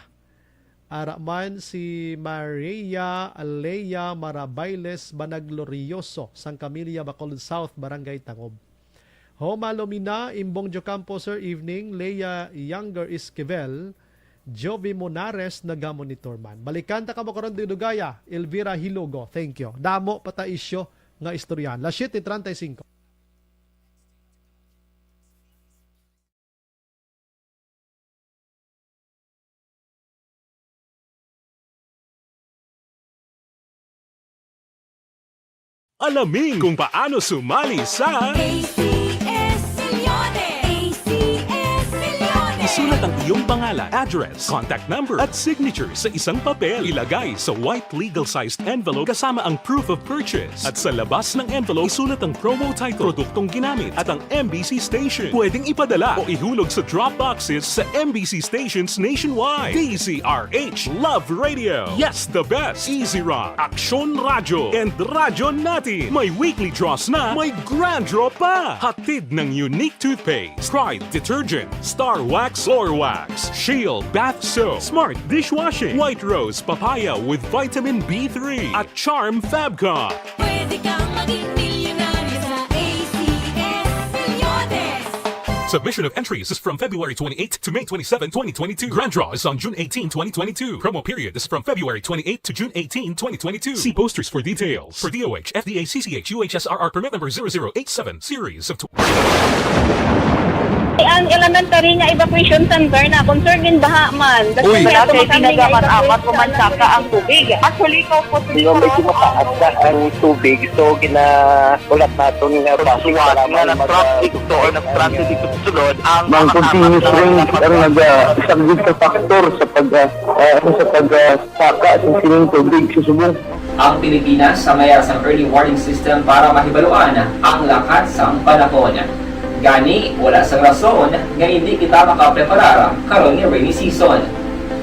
Ara man si Maria Alea Marabailes Banaglorioso sang Camilla, Bacolod South, Barangay Tangob. Homa Lomina, Imbong Jocampo, sir, evening. Leia Younger Esquivel, Jovi Monares, nagamonitor man. Balikan ta kamo karon, Dudugaya, Elvira Hilogo. Thank you. Damo pa ta isyu nga istoryahan. Las siete treinta y cinco. Alamin kung paano sumali sa A C S Milyones! A C S Milyones! Isulat ang iyong pangalan, address, contact number, at signature sa isang papel. Ilagay sa white legal-sized envelope kasama ang proof of purchase. At sa labas ng envelope, isulat ang promo title, produktong ginamit, at ang M B C station. Pwedeng ipadala o ihulog sa drop boxes sa M B C stations nationwide. D Z R H Love Radio. Yes, the best. Easy Rock, Aksyon Radyo, and Radyo Natin. May weekly draws na, may grand draw pa. Hatid ng Unique Toothpaste, Pride Detergent, Star Wax, Floor Wax, Shield Bath Soap, Smart Dishwashing, White Rose Papaya with Vitamin B three, at Charm Fabcon. Pwede kang maging milyonaryo sa A C S Milyones. Submission of entries is from February twenty-eighth to May twenty-seven, twenty twenty-two. Grand draw is on June eighteen, twenty twenty-two. Promo period is from February twenty-eighth to June eighteen, twenty twenty-two. See posters for details. For D O H, F D A, C C H, U H S R R permit number zero zero eight seven, series of tw- Ang elementary nga evacuation center na concerned in baha man. Uy. Wala kay pinagamat-amat ko man saka ang tubig. Actually, ko po. Medyo mataas na ang tubig, so gina-, ulat naton nga basi nga nag-traffic dito or nag-transit dito sa sulod ang mga continuous rain ang nag-, ah, isang big factor sa pag, ah, ah, sa pag, ah, saka sa sining tubig sa subong. Ang Pilipinas ang mayara sang early warning system para mahibaluan ang lakat sang panahon. Gani, wala sang rason nga hindi kita makapreparar karon nga rainy season.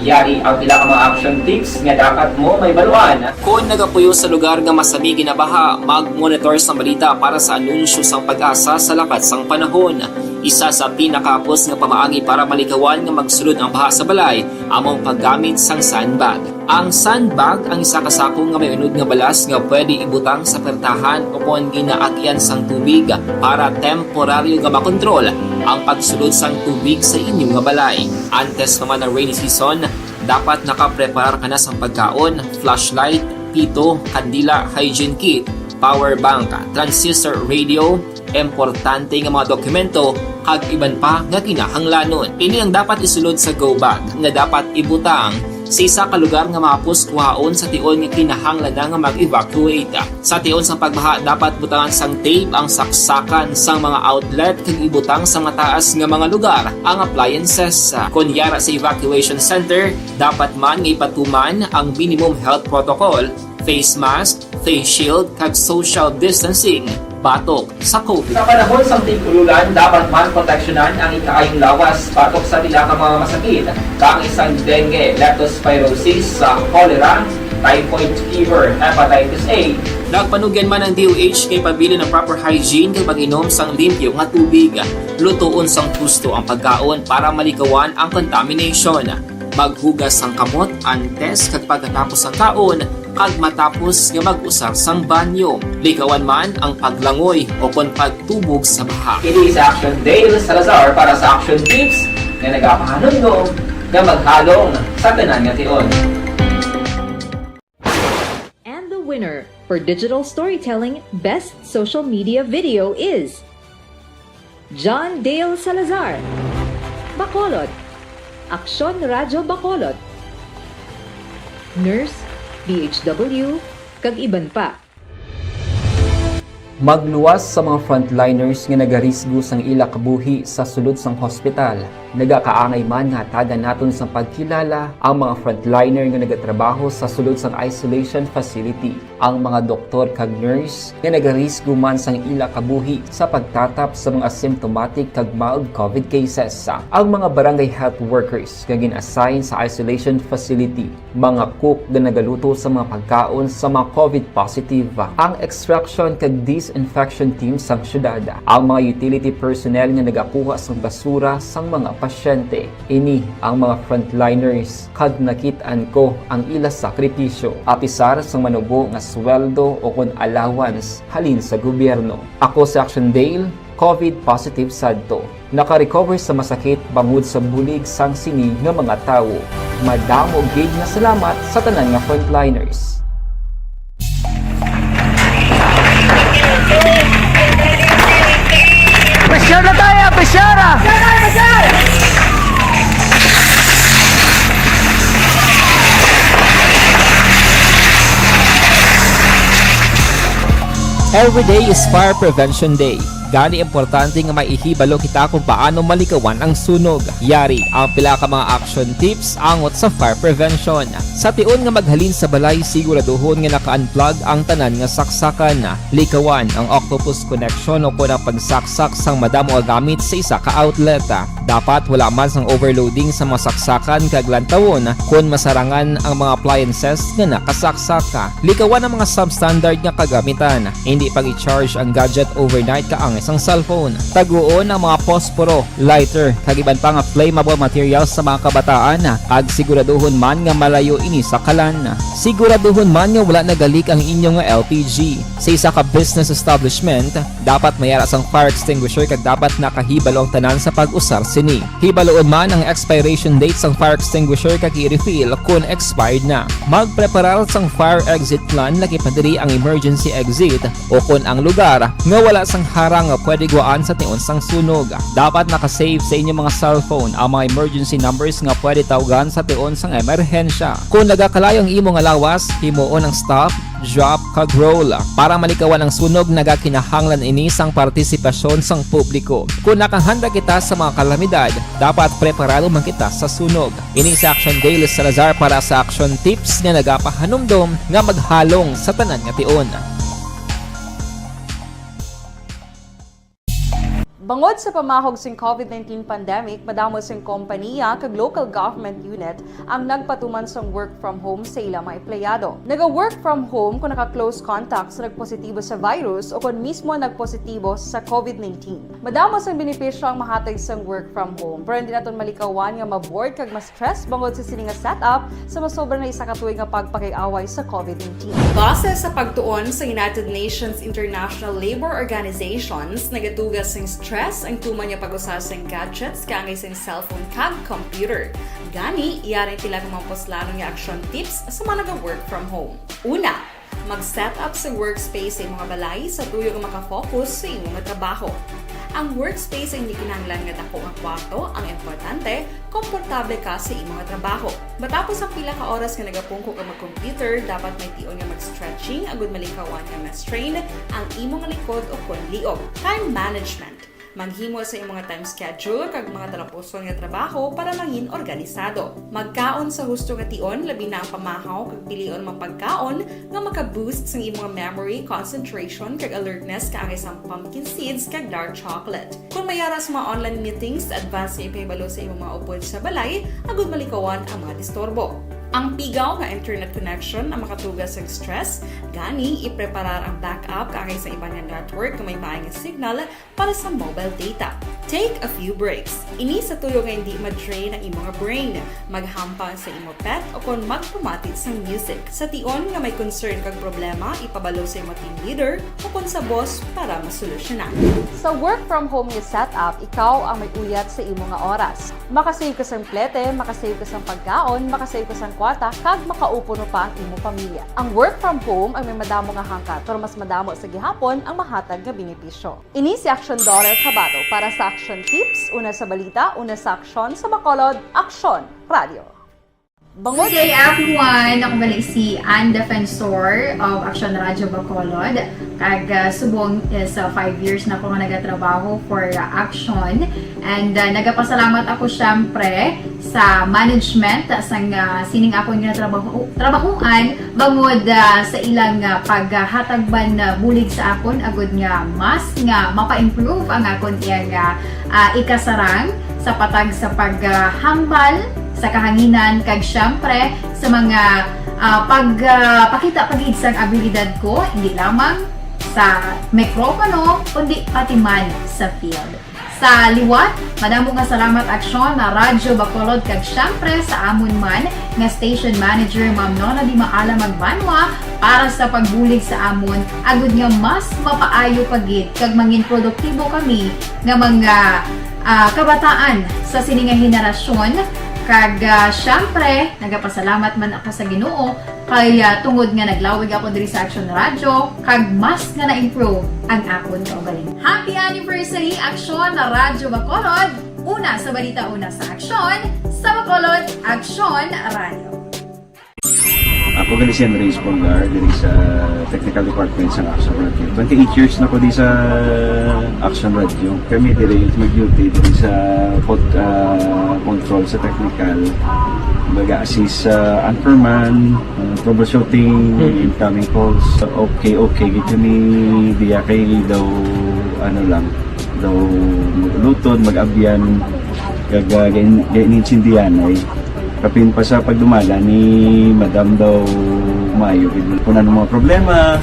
Yari ang pila ka mga action tips nga dapat mo mahibaluan. Kon nagapuyo sa lugar nga masami ginabaha, mag-monitor sa balita para sa anunsyo sang PAGASA sa lakat sang panahon. Isa sa pinakahapos nga pamaagi para malikawan nga magsulod ang baha sa balay amo ang paggamit sang sandbag. Ang sandbag ang isa ka sako nga may unod nga balas nga pwede ibutang sa pertahan o kon ginaagian sang tubig para temporaryo nga makontrol ang pagsulod sang tubig sa inyo nga balay. Antes pa man ang rainy season, dapat nakapreparar ka na sang pagkaon, flashlight, pito, kandila, hygiene kit, power bank, transistor radio, importante nga mga dokumento, kag iban pa nga kinahanglanon. Ini ang dapat isulod sa go bag nga dapat ibutang sa isa ka lugar nga mahapos kuhaon sa tion nga kinahanglan na nga mag-evacuate. Sa tion sang pagbaha, dapat butangan sang tape ang saksakan sang mga outlet kag ibutang sa mataas nga mga lugar ang appliances. Kon yara sa evacuation center, dapat man nga ipatuman ang minimum health protocol, face mask, face shield, kag social distancing batok sa COVID. Sa panahon sang tig-ululan, dapat man proteksyonan ang ikaayong lawas batok sa pila ka mga masakit, kaangay sang dengue, leptospirosis, sa cholera, typhoid fever, hepatitis A. Nagpanugyan man ang D O H nga ipabilin ang proper hygiene kag pag-inom sang limpyo nga tubig, lutoon sang husto ang pagkaon para malikawan ang contamination. Maghugas sang kamot antes kag pagkatapos sang kaon kag matapos nga mag-usar sang banyo. Likawan man ang paglangoy o kon pagtubog sa baha. Ini si Action Dale Salazar para sa Action Tips nga nagapahanumdom nga maghalong sa tanan nga tion. And the winner for digital storytelling best social media video is John Dale Salazar, Bacolod, Aksyon Radyo Bacolod, Nurse, D H W, kag iban pa. Magluwas sa mga frontliners nga nagarisgo sang ila kabuhi sa sulod sang hospital. Nagakaangay man nga hatagan naton sang pagkilala ang mga frontliner nga nagatrabaho sa sulod sang isolation facility, ang mga doktor kag nurse nga nagarisgo man sang ila kabuhi sa pagtatap sa mga symptomatic kag mild COVID cases, ang mga barangay health workers nga gin-assign sa isolation facility, mga cook nga nagaluto sa mga pagkaon sa mga COVID positive, ang extraction kag disinfection team sang syudad, ang mga utility personnel nga nagakuha sang basura sang mga pasyente. Ini ang mga frontliners kag nakit-an ko ang ila sakripisyo, apisar sang manubo nga sweldo o kon allowance halin sa gobyerno. Ako si Action Dale, COVID positive sadto. Naka-recover sa masakit bangod sa bulig sang sini nga mga tawo. Madamo gid nga salamat sa tanan nga frontliners. Pressure na tayo, pressure ah! Every day is Fire Prevention Day. Gani, importante nga maihibalo kita kung paano malikawan ang sunog. Yari ang pila ka mga action tips angot sa fire prevention. Sa tion nga maghalin sa balay, siguraduhon nga naka-unplug ang tanan nga saksakan. Likawan ang octopus connection o kon ang pagsaksak sang madamo nga gamit sa isa ka outlet. Dapat wala man sang overloading sa mga saksakan kag lantawon kon masarangan ang mga appliances nga nakasaksak. Likawan ang mga substandard nga kagamitan. Indi pag-i-charge ang gadget overnight kaangay sang cellphone. Taguon ang mga posporo, lighter, kag iban pa nga flammable materials sa mga kabataan, kag siguraduhon man nga malayo ini sa kalan. Siguraduhon man nga wala nagalik ang inyo nga L P G. Sa isa ka business establishment, dapat may ara sang fire extinguisher kag dapat nakahibalo ang tanan sa pag-usar Sini, hibaluon man ang expiration date sang fire extinguisher kag i-refill kon expired na. Magpreparar sang fire exit plan, lagi pa diri ang emergency exit, o kon ang lugar nga wala sang harang nga pwede guwaan sa tion sang sunog. Dapat naka-save sa inyo mga cellphone ang mga emergency numbers nga pwede tawgan sa tion sang emerhensya. Kon nagakalayo ang imo nga lawas, himuon ang stop, drop, kag roll. Para malikawan ang sunog, nagakinahanglan ini sang partisipasyon sang publiko. Kon nakahanda kita sa mga kalamidad, dapat preparado man kita sa sunog. Ini si Action Dale Salazar para sa Action Tips nga nagapahanumdom nga maghalong sa tanan nga tion. Bangod sa pamahog sing covid nineteen pandemic, madamo sing kompaniya kag local government unit ang nagpatuman sang work from home sa ila mga empleyado. Naga-work from home kung naka-close contact sa nagpositibo sa virus o kon mismo nagpositibo sa covid nineteen. Madamo sang benepisyo ang mahatag sang work from home, pero hindi naton malikawan nga ma-bored kag ma-stress bangod sa sini nga setup sa masobra na isa ka tuig nga pagpakig-away sa covid nineteen. Base sa pagtuon sa United Nations International Labor Organizations, nagatuga sing stress ang tuman nga pag-usa sing gadgets kaangay sing cellphone kag computer. Gani, yari ang pila ka mga puslanon nga action tips sa mga naga-work from home. Una, mag-set up sa workspace sa imong balay sa tuyo nga makafocus sa imong trabaho. Ang workspace ay hindi kinahanglan nga dako nga kwarto, ang importante, komportable ka sa imong trabaho. Matapos ang pila ka oras nga nagapungko ka mag-computer, dapat may tion nga mag-stretching agud malikawan nga ma-strain ang imong likod o kon liog. Time management. Maghimo sa imong time schedule kag mga talapuson nga trabaho para mangin organisado. Magkaon sa husto nga tion, labi na ang pamahaw, kag pilion ang mga pagkaon nga maka-boost sang imong memory, concentration, kag alertness kaangay sang pumpkin seeds kag dark chocolate. Kon may ara sa mga online meetings, advance nga ipahibalo sa imong mga upod sa balay agud malikawan ang mga disturbo. Ang pigaw nga internet connection ang makatuga sang stress, gani ipreparar ang backup kaangay sa iban nga network nga may maayong signal para sa mobile data. Take a few breaks. Ini sa tuyo nga hindi ma-drain ang imong brain. Maghampang sa imo pet o kon magpamati sang music. Sa tion nga may concern kag problema, ipabalo sa imo team leader o kon sa boss para masolusyonan. Sa work from home nga setup, ikaw ang may uyat sa imo nga oras. Makasave ka sang plete, makasave ka sang pagkaon, makasave ka sang kwarta, kag makaupo no pa ang imo pamilya. Ang work from home ang may madamo nga hangkat, pero mas madamo sa gihapon ang mahatag nga benepisyo. Ini si Action Daughter Tabato para sa Action Tips, una sa balita, una sa aksyon, sa Bacolod, Aksyon Radio. Bangod Good day, everyone! Ako gali si Ann Defensor of Action Radio Bacolod. Kag, ah, subong is, ah, five years na ko nga nagatrabaho for, ah, Action. And, ah, nagapasalamat ako, syempre, sa management, ah, sang, ah, sining akon nga trabaho, trabahuan, bangod, ah, sa ilang, ah, paghatag man, ah, bulig sa akon, agud nga mas nga mapa-improve ang akon iyang, ah, ah, ikasarang sa patag sa paghambal sa kahanginan, kag syempre sa mga, ah, pag, ah, pakita pa gid sang abilidad ko, hindi lamang sa mikropono, kundi pati man sa field. Sa liwat, madamo nga salamat, Aksyon, na Radyo Bacolod, kag syempre sa amon man nga station manager, Ma'am Nona Di Maala Magbanwa, para sa pagbulig sa amon, agud nga mas mapaayo pa gid kag mangin produktibo kami nga mga, ah, kabataan sa sini nga henerasyon. Kag, ah, syempre, nagapasalamat man ako sa Ginoo kay, ah, tungod nga naglawig ako diri sa Action Radio, kag mas nga na-improve ang akon kaugalingon. Happy anniversary, Action Radyo Bacolod! Una sa balita, una sa aksyon, sa Bacolod, Action Radio. Ako gali si Andres Polgar, diri sa technical department sa Action Radio. Twenty-eight years na ko di sa Action Radio. Kami diri mag-duty diri sa pod-, ah, control sa technical. Baga assist sa anchorman, ah, troubleshooting, Mm. incoming calls. Okay, okay, gid kami diya kay daw, ano lang, daw mag-ulutod, mag-abyan, kag, ah, gain-, gain-, intindihan ay kapin pa sa pagdumala ni Madam daw maayo gid. Kung ano mga problema,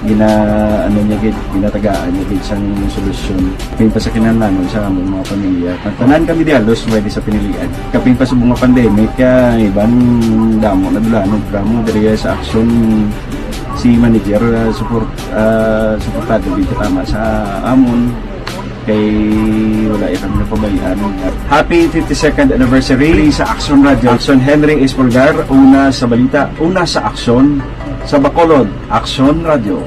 gina-, ano niya gid, ginatagaan niya gid sang solusyon. Kapin pa sa kinahanglanon sa among mga pamilya. Ang tanan kami di halos pwede sa pinilian. Kapin pa sa mga pandemic, kaya iban damo na dulanog, pero mo diri sa aksyon si manager, ah, support, ah, suportado gid katama sa amon. Kay wala ya kami napabayaan. Happy fifty-second anniversary sa Aksyon Radio. Aksyon, Henry Espolgar, una sa balita, una sa aksyon, sa Bacolod. Aksyon Radio.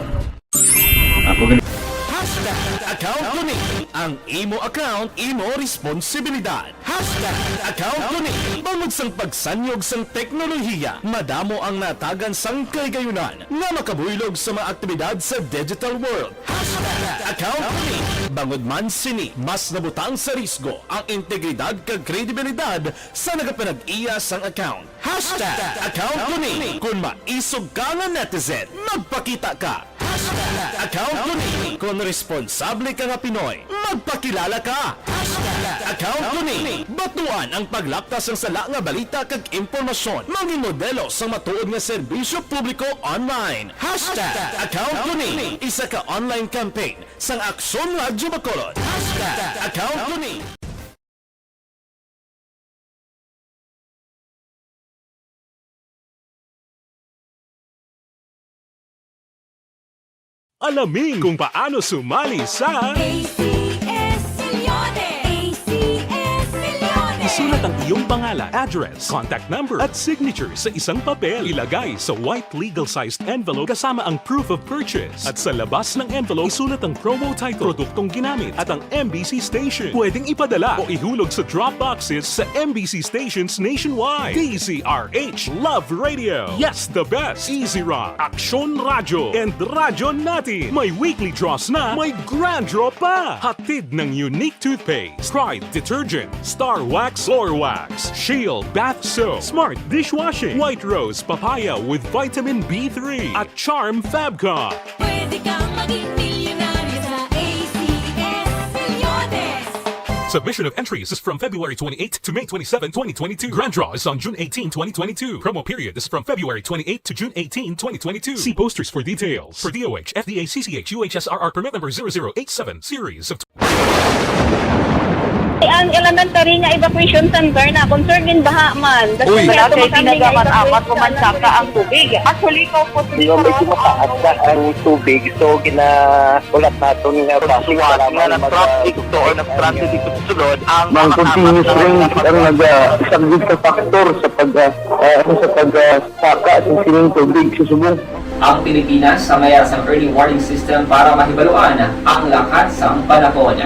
Ako gali- Hashtag account ko ni. Ang imo account, imo responsibilidad. Hashtag account ko ni. Bangod sang pagsanyog sang teknolohiya, madamo ang natagan sang kahigayonan nga makabuylog sa mga aktibidad sa digital world. Hashtag account ko ni. Bangod man sini, mas nabutang sa risgo ang integridad kag kredibilidad sa nagapanag-iya sang account. Hashtag account ko ni. Kung maisog ka nga netizen, magpakita ka. Hashtag account ko ni. Kung responsable ka nga Pinoy, magpakilala ka. Hashtag account ko ni. Batuan ang paglapta sang sala nga balita kag impormasyon. Mangin modelo sang matuod nga serbisyo publiko online. Hashtag account ko ni. Isa ka online campaign sang Aksyon Radyo Bacolod. Hashtag account ko ni. Alamin kung paano sumali sa A C S Milyones! A C S Milyones! Isulat ang iyong pangalan, address, contact number, at signature sa isang papel. Ilagay sa white legal-sized envelope kasama ang proof of purchase. At sa labas ng envelope, isulat ang promo title, produktong ginamit, at ang M B C station. Pwedeng ipadala o ihulog sa drop boxes sa M B C stations nationwide. D Z R H Love Radio. Yes, the best. Easy Rock. Aksyon Radyo and Radyo Natin. May weekly draws na, may grand draw pa. Hatid ng Unique Toothpaste, Pride Detergent, Star Wax Floor Wax, Shield Bath Soap, Smart Dishwashing, White Rose Papaya with Vitamin B three, at Charm Fabcon. Pwede kang maging milyonaryo sa A C S Milyones. Submission of entries is from February twenty-eighth to May twenty-seven, twenty twenty-two. Grand draw is on June eighteen, twenty twenty-two. Promo period is from February twenty-eighth to June eighteen, twenty twenty-two. See posters for details. For D O H, F D A, C C H, U H S R R permit number zero zero eight seven, series of Ang elementary nga evacuation center na concern gin baha man. Uy. Wala kay tinaga man apat ko man saka ang tubig. Actually, ko po. Di ba, medyo mataas na ang tubig, so ginaulat naton nga traffic nga nag-traffic to or nag-transit dito sa sulod ang mga continuous rain ang nag-, ah, isang big factor sa pag, ah, ah, ano, sa pag, ah, saka sa sining tubig sa subong. Ang Pilipinas ang may sang early warning system para mahibaluan ang lakat sang panahon.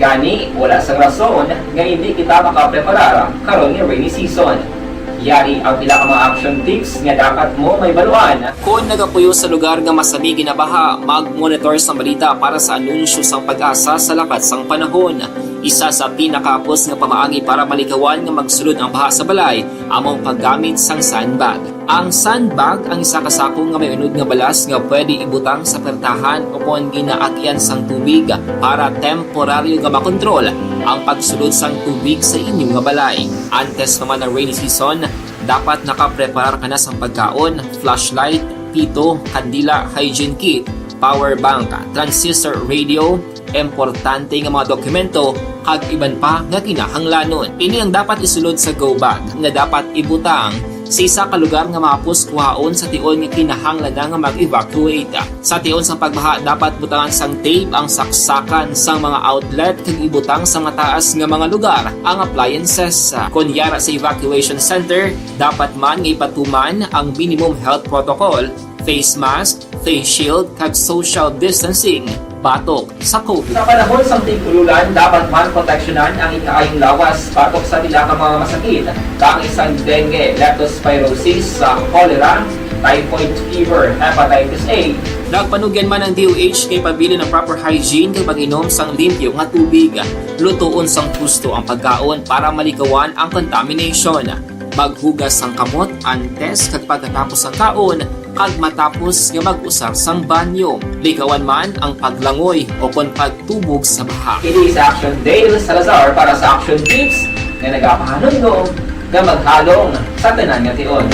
Gani, wala sang rason nga hindi kita makapreparar karon nga rainy season. Yari ang pila ka mga action tips nga dapat mo mahibaluan. Kon nagapuyo sa lugar nga masami ginabaha, mag-monitor sang balita para sa anunsyo sang PAGASA sa lakat sang panahon. Isa sa pinakahapos nga pamaagi para malikawan nga magsulod ang baha sa balay amo ang paggamit sang sandbag. Ang sandbag ang isa ka sako nga may unod nga balas nga pwede ibutang sa pertahan ukon ginaagyan sang tubig para temporaryo nga makontrol ang pagsulod sang tubig sa inyo nga balay. Antes pa man ang rainy season, dapat nakapreparar ka na sang pagkaon, flashlight, pito, kandila, hygiene kit, power bank, transistor radio, importante nga mga dokumento, kag iban pa nga kinahanglanon. Ini ang dapat isulod sa go bag nga dapat ibutang sa isa ka lugar nga mahapos kuhaon sa tion nga kinahanglan na nga mag-evacuate. Sa tion sang pagbaha, dapat butangan sang tape ang saksakan sang mga outlet kag ibutang sa mataas nga mga lugar ang appliances. Kon yara sa evacuation center, dapat man nga ipatuman ang minimum health protocol, face mask, face shield, kag social distancing batok sa COVID. Sa panahon sang tig-ululan, dapat man proteksyonan ang ikaayong lawas batok sa pila ka mga masakit, kaangay sang dengue, leptospirosis, sa cholera, typhoid fever, hepatitis A. Nagpanugyan man ang D O H kay pabilin ang proper hygiene kag pag-inom sang limpyo nga tubig. Lutoon sang husto ang pagkaon para malikawan ang contamination. Maghugas sang kamot antes kag pagkatapos sang kaon, kag matapos nga mag-usar sang banyo. Likawan man ang paglangoy o kon pagtubog sa baha. Ini si Action Dale Salazar para sa Action Tips nga nagapahanumdom nga maghalong sa tanan nga tion.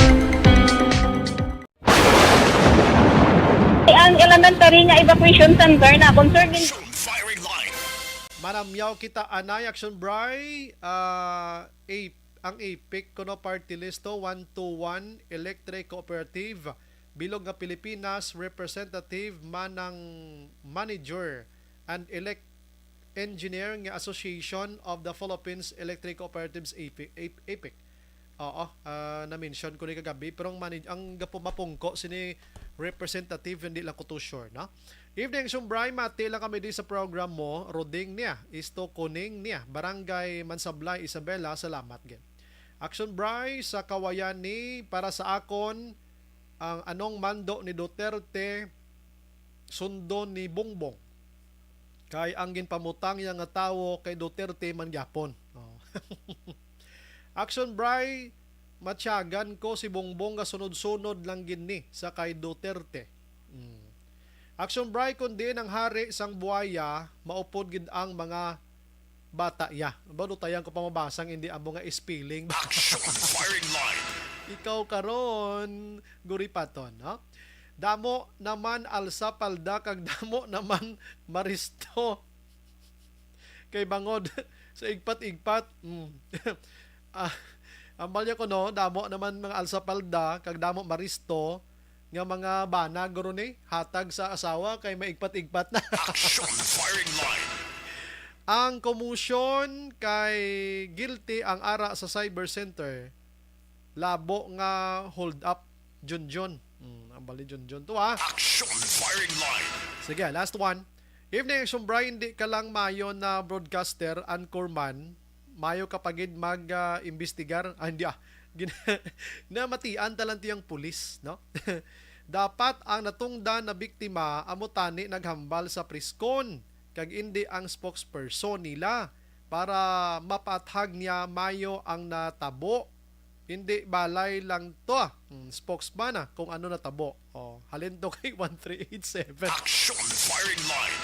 Ang elementary nga evacuation center na concern. Manamyaw kita anay, Action Bry, ah, A P, ang A P I C kuno party listo, one two one, Electric Cooperative, Bilog nga Pilipinas, Representative, Manang Manager, and Elect-, Engineer nga Association of the Philippines Electric Cooperatives, APEC. APEC. Oo, ah, na-mention ko ni kagabi, pero ang manage, ang gapo-, mapungko sini representative, hindi lang ko too sure, no? Evening, Sumbray, mati lang kami di sa program mo, Roding niya, Isto Kuning niya, Barangay Mansablay, Isabela, salamat gid. Action Bray, sa kawayan ni, para sa akon, ang anong mando ni Duterte, sundo ni Bongbong. Kay ang ginpamutang niya nga tawo kay Duterte man gyapon. Oh. Action Bray, matyagan ko si Bongbong nga sunod-sunod lang gid ni sa kay Duterte. Mm. Action Bray, kun diin ang hari sang buaya, maupod gid ang mga bata iya. Ba, dutayan ko pa mabasa ang hindi amo nga spelling. Action firing line. Ikaw karon, guripaton, no? Damo naman alsa palda kag damo naman maristo. Kay bangod sa igpat-igpat, mm. Ah, ambal niya ko, no, damo naman mga alsa palda kag damo maristo nga mga bana guro ni hatag sa asawa kay maigpat-igpat na. Action firing line. Ang commotion kay guilty ang ara sa cyber center. Labo nga hold up, Junjun. Hmm, ang bali Junjun to, ah. Action firing line. Sige, last one. Evening, Action Bray, hindi ka lang mayo na broadcaster, anchorman. Mayo ka pa gid mag, ah, imbestigar. Ah, hindi, ah. Gin-, namatian talang tiyang pulis, no? Dapat ang natungdan na biktima amo tani naghambal sa priskon kag indi ang spokesperson nila para mapaathag niya mayo ang natabo. Hindi balay lang to, ah. Hmm, spokesman, ah, kung ano natabo. Oh, halin to kay one three eight seven. Action firing line.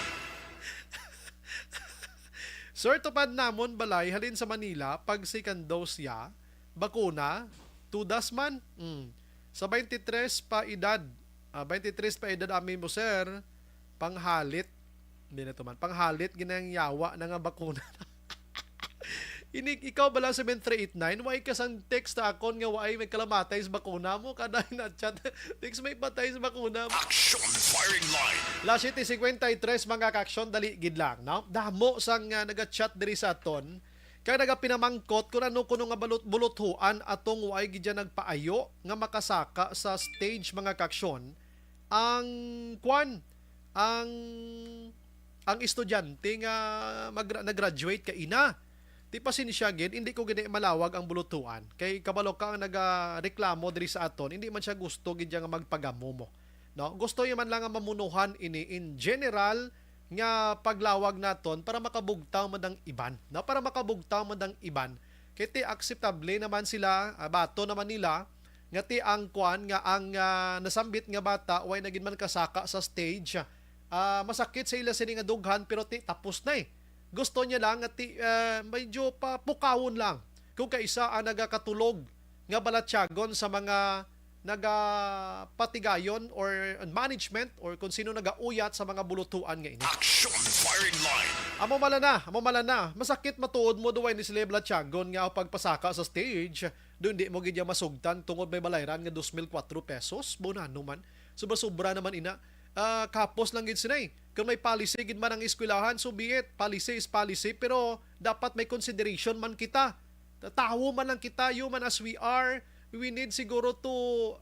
Sir, tupad namon balay halin sa Manila, pag second dose ya, bakuna, tudas man. Mm. Sa twenty-three pa edad, ah, twenty-three pa edad ami mo, sir, panghalit. Hindi na to man. Panghalit, ginang yawa na nga bakuna. Ini, ikaw bala sa seven three eight nine, why ka sang text sa akon nga why may kalamatay sa bakuna mo? Kada na chat, text may patay sa bakuna mo. Action firing line. Las siete cincuenta y tres, mga ka-action, dali gid lang, no? Damo sang, ah, naga-chat diri sa aton, kag nagapinamangkot kung ano kuno nga balut-, buluthuan atong way gid dyan nagpaayo nga makasaka sa stage, mga ka-action, ang kwan, ang, ang estudyante nga magra-, nag-graduate kaina. Ti pasensya gid, hindi ko gid malawag ang bulutuan. Kay kabalo ka ang nagareklamo diri sa aton, hindi man siya gusto gid nga magpagamo mo. No? Gusto niya man lang nga mamunuhan ini in general nga paglawag naton para makabugtaw man ang iban. No? Para makabugtaw man ang iban. Kay ti akseptable naman sila, ah, bato naman nila, nga ti ang kwan, nga ang, ah, nasambit nga bata, way na gid man kasaka sa stage. Ah, masakit sa ila sini nga dughan, pero ti tapos na eh. Gusto niya lang nga ti, ah, medyo pa pukawon lang. Kung kaisa ang nagakatulog nga balatyagon sa mga nagapatigayon or management or kung sino nagauyat sa mga bulutuan nga ini. Action firing line. Amo mala na, amo mala na. Masakit matuod mo duway ni sila balatyagon nga pagpasaka sa stage. Doon di mo gid ya masugtan tungod may balayran nga dos mil kuwatro pesos. Bonano man. Sobra-sobra naman ina. Ah, kapos lang gid sinay. Kung may policy gid man ang eskwelahan, so be it. Policy is policy, pero dapat may consideration man kita. Tawo man lang kita, human as we are. We need siguro to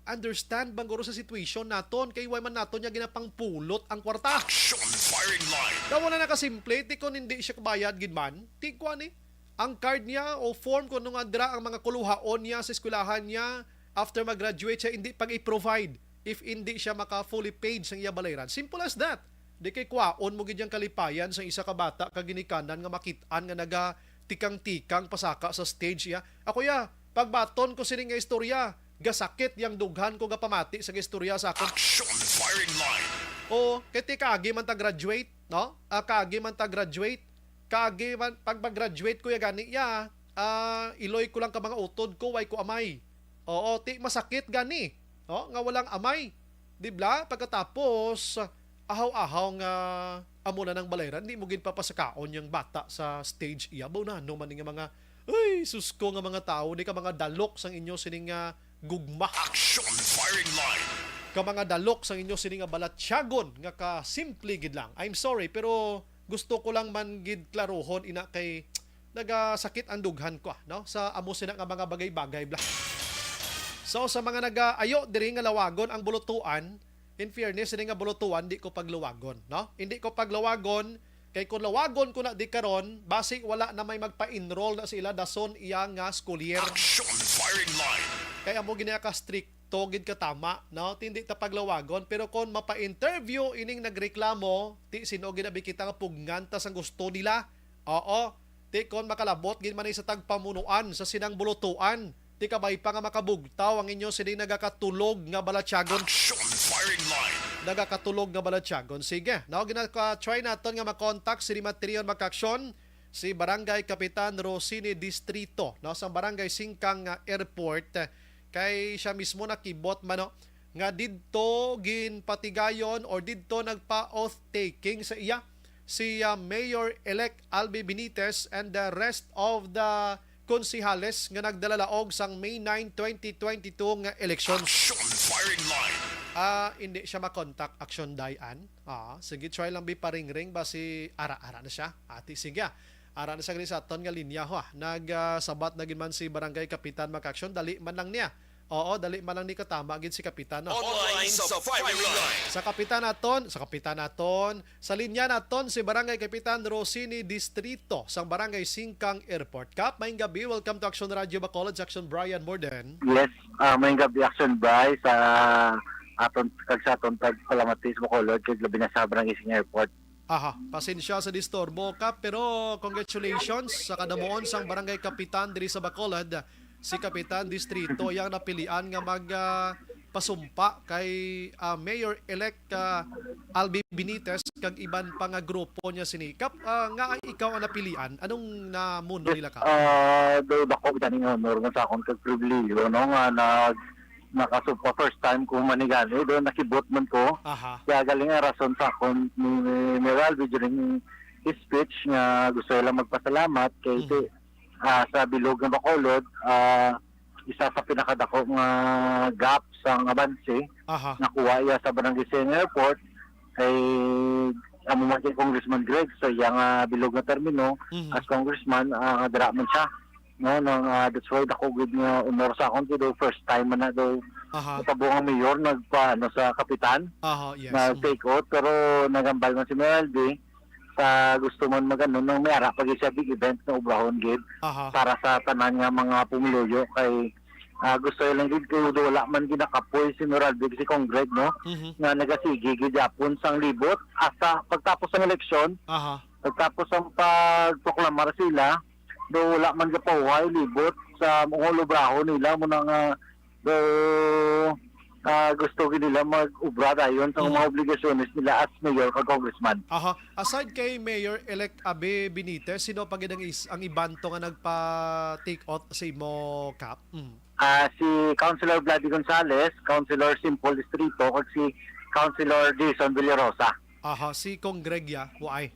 understand bang guro sa situation naton kay why man naton niya ginapangpulot ang kwarta. Action firing line. Daw wala na kasimple, ti kung hindi siya kabayad gid man, ti kuan eh. Ang card niya o form kung ano nga dira ang mga kuluhaon niya sa eskwelahan niya after mag-graduate siya, hindi pag i-provide if hindi siya maka fully paid sa iya balayran. Simple as that. Di kay kwaon mo gid yang kalipayan sa isa ka bata ka ginikanan nga makit-an nga naga tikang-tikang pasaka sa stage iya. Ako ya, pagbaton ko sini nga istorya, gasakit yang dughan ko gapamati sa istorya sa akon. Action firing line. O, kay ti kaagi man ta graduate, no? Ah, kaagi man ta graduate, kaagi man, pag mag-graduate ko ya gani ya, ah, iloy ko lang ka mga utod ko, way ko amay. Oo, ti masakit gani, no? Nga walang amay. Di ba? Pagkatapos, ahaw-ahaw nga amo na nang balayran, di mo gid papasakaon yang bata sa stage iya. Ba, na, ano man nga mga, ay, sus ko nga mga tao, di ka mga dalok sang inyo sining nga gugma. Action firing line. Ka mga dalok sang inyo sining nga balatyagon nga ka simple gid lang. I'm sorry, pero gusto ko lang man gid klaruhon ina kay nagasakit ang dughan ko, ah, no? Sa amo sina nga mga bagay-bagay bla. So sa mga nagaayo diri nga lawagon ang bulutuan, in fairness, sini nga bulutuan di ko pagluwagon, no? Hindi ko pagluwagon kay kung lawagon ko na di karon, basi wala na may magpa-enroll na sila dason iya nga school year. Action firing line. Kay amo gini ka stricto gid katama, no? Ti hindi ta paglawagon, pero kung mapa-interview ining nagreklamo, ti sino gid abi kita nga pugngan ta sang gusto nila? Oo. Ti kon makalabot gid man ni sa tagpamunuan sa sinang bulutuan, ti kabay pa nga makabugtaw ang inyo sini nagakatulog nga balatyagon. Action firing line. Nagakatulog nga balatyagon. Sige, no, ginaka-try naton nga makontak si Rimatrion Makaksyon, si Barangay Kapitan Rosini Distrito, no, sa Barangay Singkang nga Airport, kay siya mismo nakibot man, no, nga didto ginpatigayon or didto nagpa-oath taking sa iya si, ah, Mayor-elect Albi Benitez and the rest of the konsehales nga nagdalalaog sang May nine, twenty twenty-two nga eleksyon. Action firing line. Ah, hindi siya makontak, Action Dayan. Ah, sige, try lang bi paringring ba si ara-ara na siya. Ati, sige, ah. Ara na siya gani sa aton nga linya, ha. Nag, ah, sabat na gid man si Barangay Kapitan Makaksyon, dali man lang niya. Oo, dali man lang ni katama gid si Kapitan, no? Online sa firing line. Sa Kapitan naton, sa Kapitan naton, sa linya naton si Barangay Kapitan Rosini Distrito sang Barangay Singkang Airport. Kap, maayong gabi. Welcome to Action Radio Bacolod, Action Brian Morden. Yes, ah, maayong gabi, Action Bri, sa aton kag sa aton tagpalamati sa Bacolod, kag labi na sa Barangay Singkang Airport. Aha, pasensya sa disturbo, Kap, pero congratulations sa kadamuon sang Barangay Kapitan diri sa Bacolod, si Kapitan Distrito, yang napilian nga mag, ah, pasumpa kay, ah, Mayor-elect, ah, Albi Benitez kag iban pa nga grupo niya sini. Kap, ah, nga ikaw ang napilian, anong namuno nila, Kap? Ah, do dako gani nga honor nga sa akon kag pribilehiyo, no, nga nag-, nakasumpa, first time ko man ni gani, do nakibot man ko. Aha. Kaya galing ang rason sa akon ni Mayor Albi during his speech nga gusto lang magpasalamat kay Mhm. si, ah, sa bilog nga Bacolod, ah, isa sa pinakadako nga gap sang abanse Aha. nakuha iya sa Barangay Singkang Airport kay amo man kay Congressman Greg sa iya nga bilog nga termino Mhm. as congressman, ah, nga dira man siya, no, nang, ah, that's why dako gid nga honor sa akon kay daw first time man na daw Aha. matabo nga mayor nagpa, ano, sa kapitan, Aha, yes. Mhm. nag-take oath, pero nagambal man si Mayor Albi sa gusto man magano nang may ara pa gid siya big event na obrahon gid Aha. para sa tanan nga mga pumuluyo kay, ah, gusto lang gid kay wala man ginakapoy si Mayor Albi si Congreg, no, Mhm. nga nagasigi gid yapon sang libot hasta pagtapos sang eleksyon, Aha. pagtapos sang pagproklamar sila, do wala man gapahuway libot sa mga olobrahon nila mo na nga do, ah, gusto gid nila mag-obra dayon sa Mm. mga obligasyones nila as mayor kag congressman. Aha. Aside kay Mayor-elect Abe Benitez, sino pa gid ang is-, ang iban to nga nagpa-take oath sa imo, Kap? Mm. Ah, si Councilor Vlady Gonzales, Councilor Simple Distrito, kag si Councilor Jason Villarosa. Aha, si Congreg ya, why?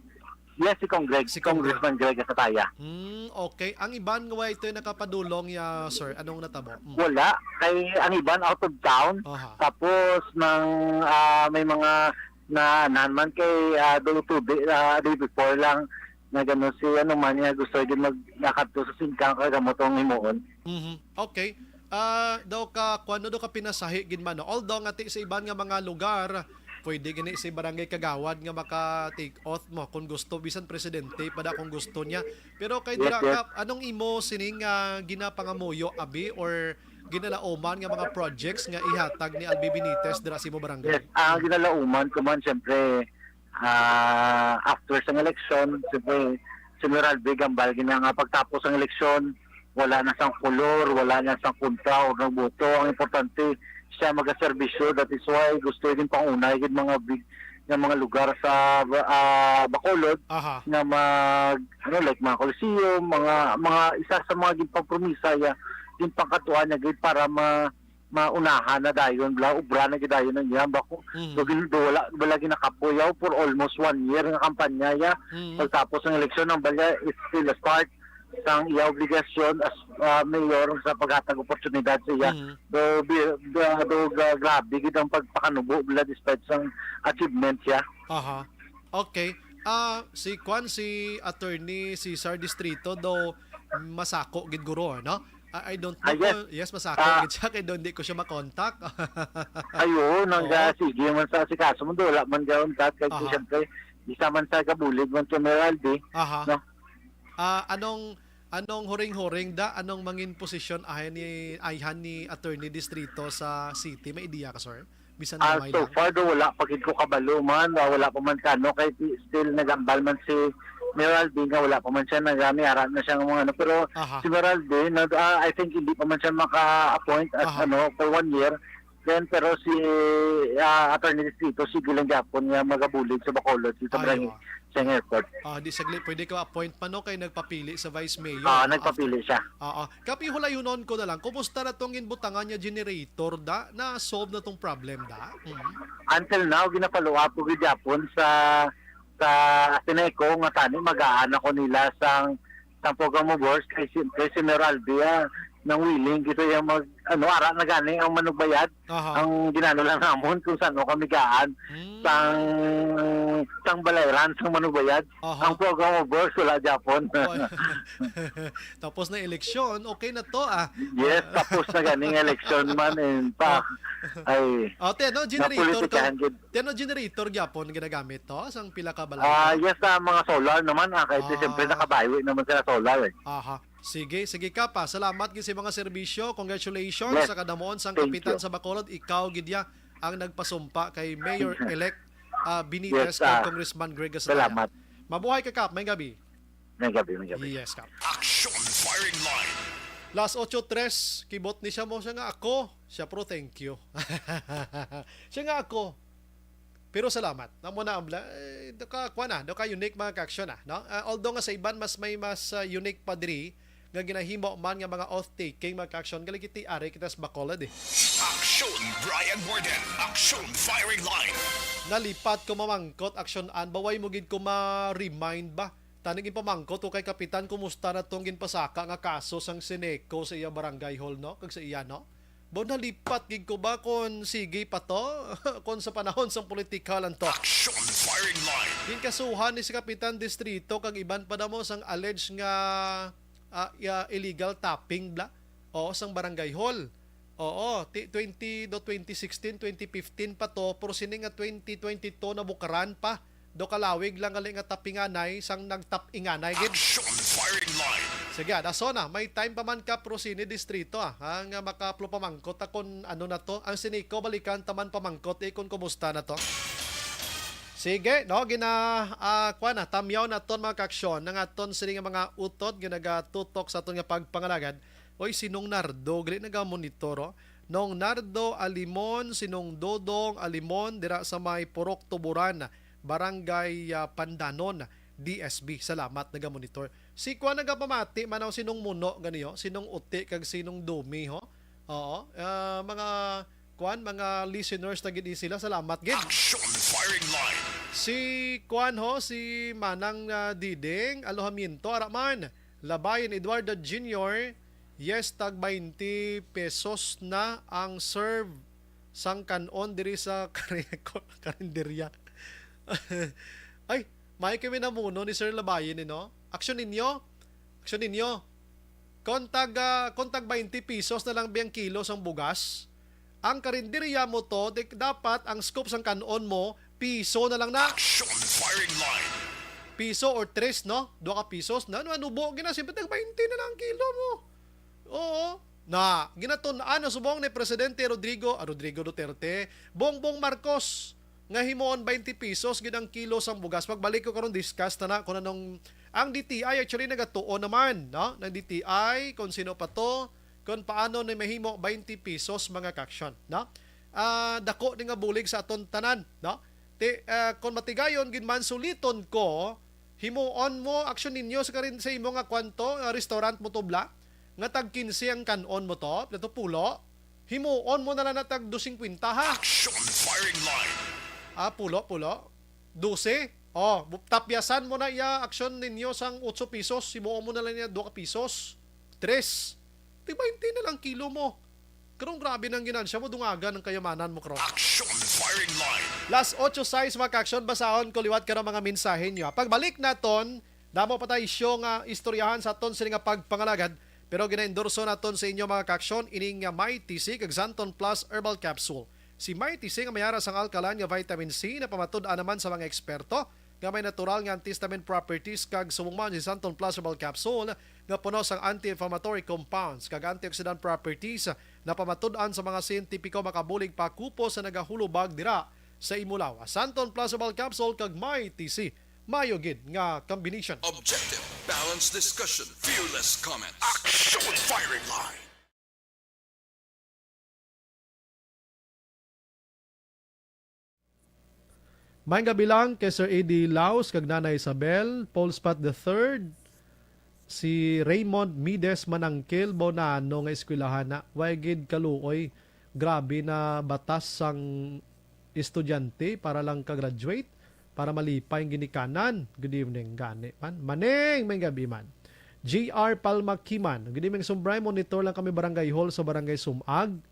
Yes, si Congreg, Si Congreg. Congressman Greg Asataya. Hmm, okay. Ang iban nga way ito yung nakapadulong ya, sir. Anong natabo? Mm. Wala. Kay ang iban out of town. Aha. Tapos nang, ah, may mga na, naman kay, ah, do two day, ah, day before lang na gano si ano man niya gusto din mag-, nakadto sa Singkang kay gamot ang himuon. Mhm. Okay. Ah, daw ka, kuwan, daw ka pinasahi gid man, no? Although nga ti sa iban nga mga lugar, pwede gani si barangay kagawad nga maka-take oath mo kung gusto, bisan presidente pa da kung gusto niya. Pero kay Yes, dira yes. ka, anong imo sining, ah, ginapangamuyo, abi, or ginalauman nga mga projects nga ihatag ni Albi Benitez dira sa imo barangay? Yes, ang ginalauman ko man, siyempre, ah, after sang eleksyon, siyempre, si Mayor Albi gambal gina nga pagtapos ang eleksyon, wala na sang kolor, wala na sang kontra o nagboto. Ang importante, siya magaserbisyo. That is why gusto din pangunay gid mga big nga mga lugar sa, ah, Bacolod Aha. nga mag, ano, like mga Coliseum, mga, mga isa sa mga ginpagpromisa ya, ginpangkatuan niya gid para ma-, maunahan na dayon, bla, ubra na gid dayon ang iyang bako. Mhm. So, gin-, do, wala, wala ginakapoyaw for almost one year nga kampanya ya. Mhm. Pagtapos ng eleksyon, ang balya is still a start sang iya obligasyon as, ah, mayor sa paghatag oportunidad sa iya. Mhm. Do, bi-, do, do, ga-, grabe gid ang pagpakanubo, bla, despite sang achievement siya. Aha. Okay. Ah, si kwan, si Attorney Cesar Distrito daw masako gid guro, no? I, I don't know Ah, yes. kung, yes, masako Ah. gid siya kay daw hindi ko siya makontak. Ay, oo, nang Oo. ga-, sige man sa asikaso mo, wala man gaon ka, kay Aha. siyempre, isa man sa gabulig man kay Meraldi, Aha. no? Ah, anong, anong huring-huring da? Anong mangin posisyon ahay ni, ayhan ni Attorney Distrito sa city? May ideya ka, sir? Bisan Ah, gamay so lang. far do, wala pa gid ko kabalo man, ah, wala pa man kano, kay ti-, still nagambal man si Meraldi nga wala pa man siya nagami, ara na siya nga mga ano, pero Aha. si Meraldi, nag-, ah, I think hindi pa man siya maka-appoint as Aha. ano, for one year. Then, pero si, ah, Attorney Distrito, sige lang gyapon nga magabulig sa Bacolod, sa Ay, barangay, oo. sa airport. Ah, di saglit, pwede ka appoint pa, no, kay nagpapili sa vice mayor, Ah, no? nagpapili siya. Oo. Kapi, hulayunon ko na lang, kumusta na tong ginbutangan niya generator, da? Na-solve na tong problem, da? Mm. Until now, ginapaluwa po gid gyapon sa, sa Sineco nga tani magaan ako nila sang, sang program of works kay si, kay si Mayor Albi, ah, nang willing gito yung mag, ano, ara na gani ang manugbayad. Aha. Ang ginano lang namon kung saan kami gaan Mm. sang, sang balayran, sang manugbayad. Aha. Ang program of works, wala gyapon. Oy. Tapos na eleksyon, okay na to, ah. Yes, tapos na ganing eleksyon man, in fact. Ay, Oh, te, no, generator to. napolitikahan gid. Te, no, generator gyapon ginagamit to? Sang pila ka balay Ah, to? yes, ah, mga solar naman, ah, kahit Ah. siyempre nakabawi naman sila solar, eh. Aha. Sige, sige ka pa. Salamat gid sa mga serbisyo. Congratulations Yes. sa kadamuon sang Thank kapitan you. sa Bacolod. Ikaw gid ya ang nagpasumpa kay Mayor-elect, ah, Benitez Yes, kag ah, Congressman Greg Gasataya. salamat. Mabuhay ka, Kap. May gabi. May gabi, may gabi. Yes, Kap. Action Firing Line. Las ocho tres, kibot ni siya mo siya nga ako. Siya, pro, thank you. Siya nga ako. Pero salamat. Namo na ang bla-, eh, do ka, kuwan na, do ka unique, mga ka-action, ah, no? Ah, although nga sa iban mas may mas, ah, unique pa diri nga ginahimo man nga mga oath-taking, mga ka-action, gali kiti ari kita sa Bacolod, eh. Action, Brian Warden. Action Firing Line. Nalipat ko mamangkot, action an, baway mo gid ko ma-remind ba? Tani ginpamangkot ko kay Kapitan, kumusta na tong ginpasaka nga kaso sang Sineco sa iya barangay hall, no? Kag sa iya, no? Bo, nalipat gid ko ba kon sige pa to? Kon sa panahon sang politikal lang to? Action Firing Line. Ginkasuhan ni si Kapitan Distrito kag iban pa damo sang alleged nga, ah, ya-, illegal tapping bla. Oo, sang barangay hall. Oo, ti-, twenty do twenty sixteen, twenty fifteen pa to, pero sini nga twenty twenty-two nabukaran pa. Do kalawig lang gali nga tapinganay sang nagtapinganay gid. Action Firing Line. Sige, ah, daso na. May time pa man ka, pro, sini distrito, ah, ha, nga makaplo pamangkot ta kon ano na to. Ang Sineco, balikan ta man pamangkot, eh, kung kumusta na to. Sige, no, gina, ah, kuwan na, tamyaw naton, mga ka-action, nang aton sini nga mga utod nga nagatutok sa aton nga pagpangalagad. Oy, si Nong Nardo, gali nagamonitor, oh. Nong Nardo Alimon, si Nong Dodong Alimon, dira sa may Purok Tuburan, Barangay, ah, Pandanon, D S B. Salamat, nagamonitor. Si kuwan nagapamati man, oh, si Nong Muno, gani, oh, si Nong Uti, kag si Nong Dumi, ho. Oo, ah, mga, kuwan, mga listeners na gid sila. Salamat gid. Action Firing Line. Si kuwan, ho, si Manang, ah, Diding Alojamiento, ara man. Labayan Eduardo Junior, yes, tag twenty pesos na ang serve sang kan-on diri sa kare-, karinderya. Ay, may kami namuno ni Sir Labayan, eh, no? Aksyon ninyo. Aksyon ninyo. Kon tag, ah, kon tag twenty pesos na lang biyang kilo sang bugas, ang karinderya mo to, di-, dapat ang scoop sang kan-on mo, piso na lang na. Action Firing Line. Piso or tres, no? Dua ka pisos. Na, ano, ano, buo, gina, siyempre, tag twenty na lang ang kilo mo. Oo. Na, ginatun-an na subong ni Presidente Rodrigo, ah, Rodrigo Duterte, Bongbong Marcos, nga himuon twenty pesos gid ang kilo sang bugas. Pagbalik ko karon, discuss ta na kung anong, ang D T I actually nagatuon naman, no? Ng D T I, kung sino pa to, kung paano ni mahimo twenty pesos, mga ka-action, no? Ah, dako ni nga bulig sa aton tanan, no? Ti, ah, kung matigayon gid man, suliton ko, himuon mo, action ninyo sa karin-, sa imo nga kwanto, ah, restaurant mo to bla, nga tag quince ang kan-on mo to, plato pulo, himuon mo na lang na tag dos cincuenta, ha? Action Firing Line. Ah, pulo, pulo. Dose. Oh, bu-, tapyasan mo na iya, action ninyo sang otso pesos, himuon mo na lang niya dua ka pesos. Tres. Di twenty na lang kilo mo. Karong grabe nang ginansya mo, dungagan ang kayamanan mo, karon. Action firing line. Last ocho sais, mga ka-action, basahon ko liwat karong mga mensahe niyo. Pagbalik naton, damo pa tayo isyu nga istoryahan sa aton sini nga pagpangalagad, pero ginaendorso naton sa inyo, mga ka-action, ining, ah, Mighty C kag Santon Plus Herbal Capsule. Si Mighty C nga may ara sang alkaline nga vitamin C, napamatud-an naman sa mga eksperto nga may natural nga antihistamine properties, kag subong man si Santon Plus Herbal Capsule nga puno sang anti-inflammatory compounds kag antioxidant properties, napamatud-an sa mga siyentipiko makabulig pakupos sa nagahulubag dira sa imo lawas. Santon Plus Herbal Capsule kag Mighty C, mayo gid nga combination. Objective, balanced discussion, fearless comments. Action firing line. Maayong gabi lang kay Sir A D Laos kag Nanay Isabel, Paul Spot the third, si Raymond Mides Manangkil, Bonano nga eskwelahan na. Way gid kaluoy, grabe na batas sang estudyante para lang ka-graduate, para malipay ang ginikanan. Good evening, gani man. Maning, may gabi man. J R Palma Kiman. Good evening, Sumbray. Monitor lang kami Barangay Hall sa Barangay Sumag.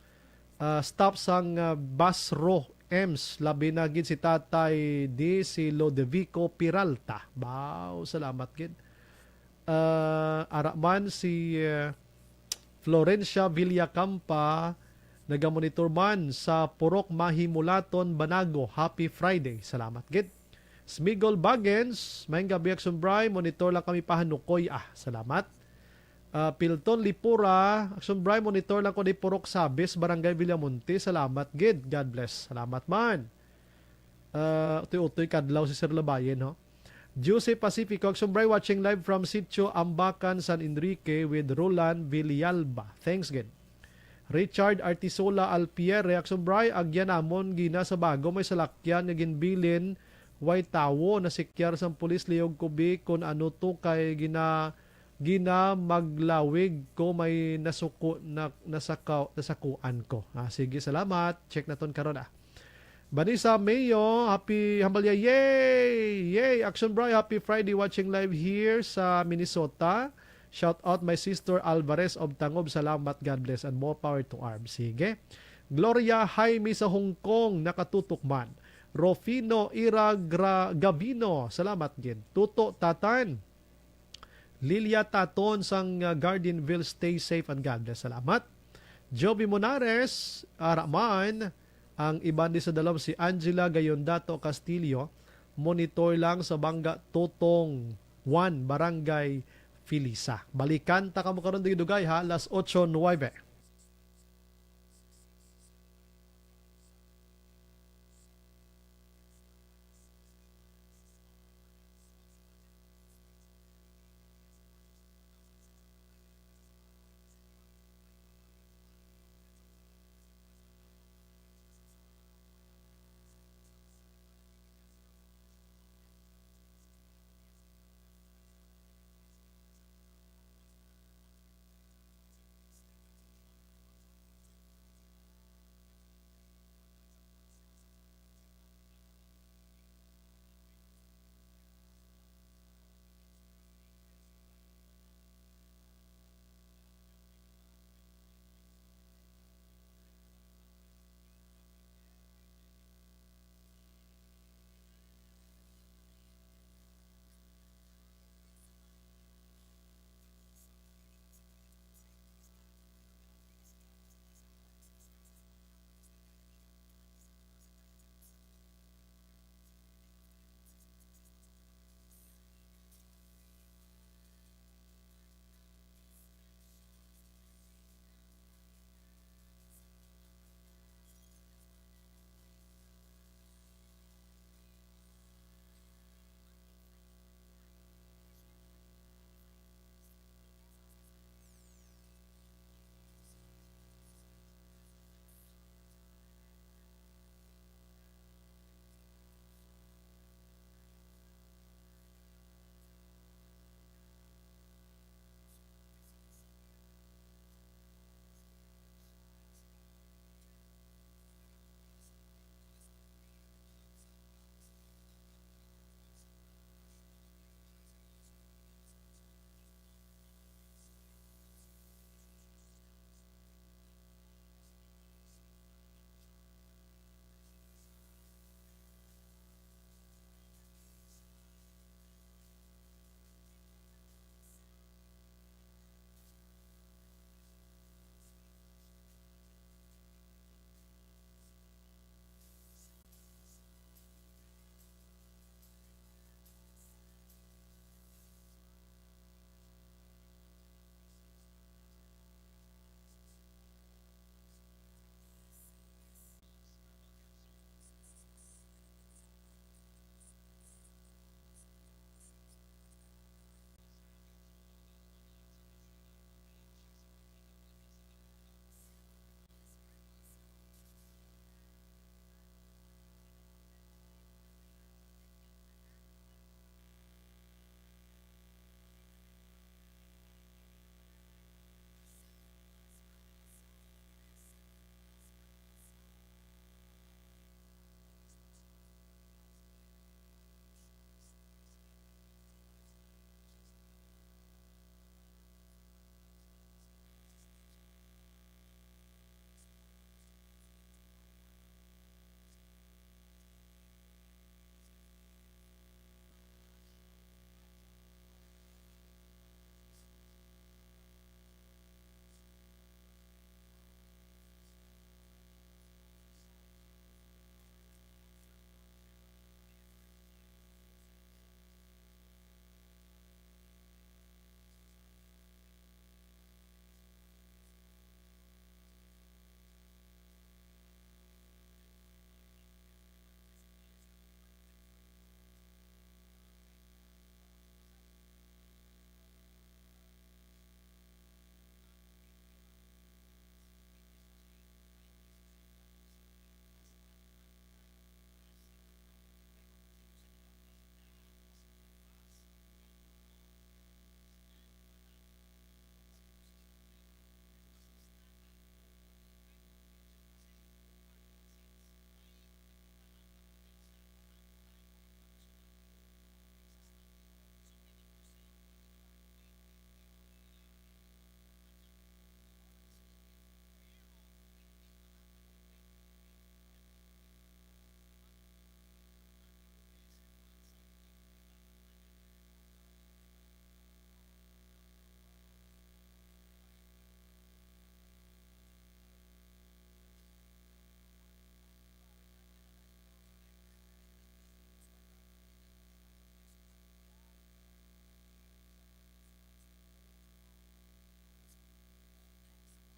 Ah, staff sang, ah, Basro Ems, labi na gid si Tatay D, si Lodevico Peralta. Baw, salamat gid. Ah, ara man si, ah, Florencia Villacampa, nagamonitor man sa Purok Mahimulaton, Banago. Happy Friday. Salamat gid. Smigol Bagens, maayong gabi, Action Bry. Monitor lang kami pa Hanukoy. Ah, salamat. Ah, Pilton Lipura, Action Bry, monitor lang ko di Purok Sabis, Barangay Villamonte. Salamat gid. God bless. Salamat man. Ah, utoy-utoy kadlaw si Sir Labayen, ho. Juicy Pacifico, Action Bry, watching live from Sitio Ambacan, San Enrique with Roland Villalba. Thanks gid. Richard Artisola Alpiere, Action Bry, agyan namon gina sa bago may salakyan nga ginbilin, way tawo, nasikyar sang pulis, liyog ko bi kon ano to kay gina, gina maglawig ko may nasuko na, nasaka, nasakuan ko. Ah, sige, salamat. Check naton karon, ah. Vanessa Mayo, happy hambalya. Yay! Yay! Action Bry, happy Friday, watching live here sa Minnesota. Shout out my sister Alvarez of Tangob. Salamat, God bless, and more power to arms. Sige. Gloria Jaime sa Hong Kong, nakatutok man. Rofino Ira Gra-, Gavino, salamat gid. Tuto Tatan. Lilia Taton sang, uh, Gardenville, stay safe and God bless. Salamat. Joby Monares, ara man. Ang iban di sa dalom si Angela Gayondato Castillo, monitor lang sa Bangga Totong one, Barangay Filisa. Balikan ta kamo karon dugay-dugay, ha, alas otso nuebe.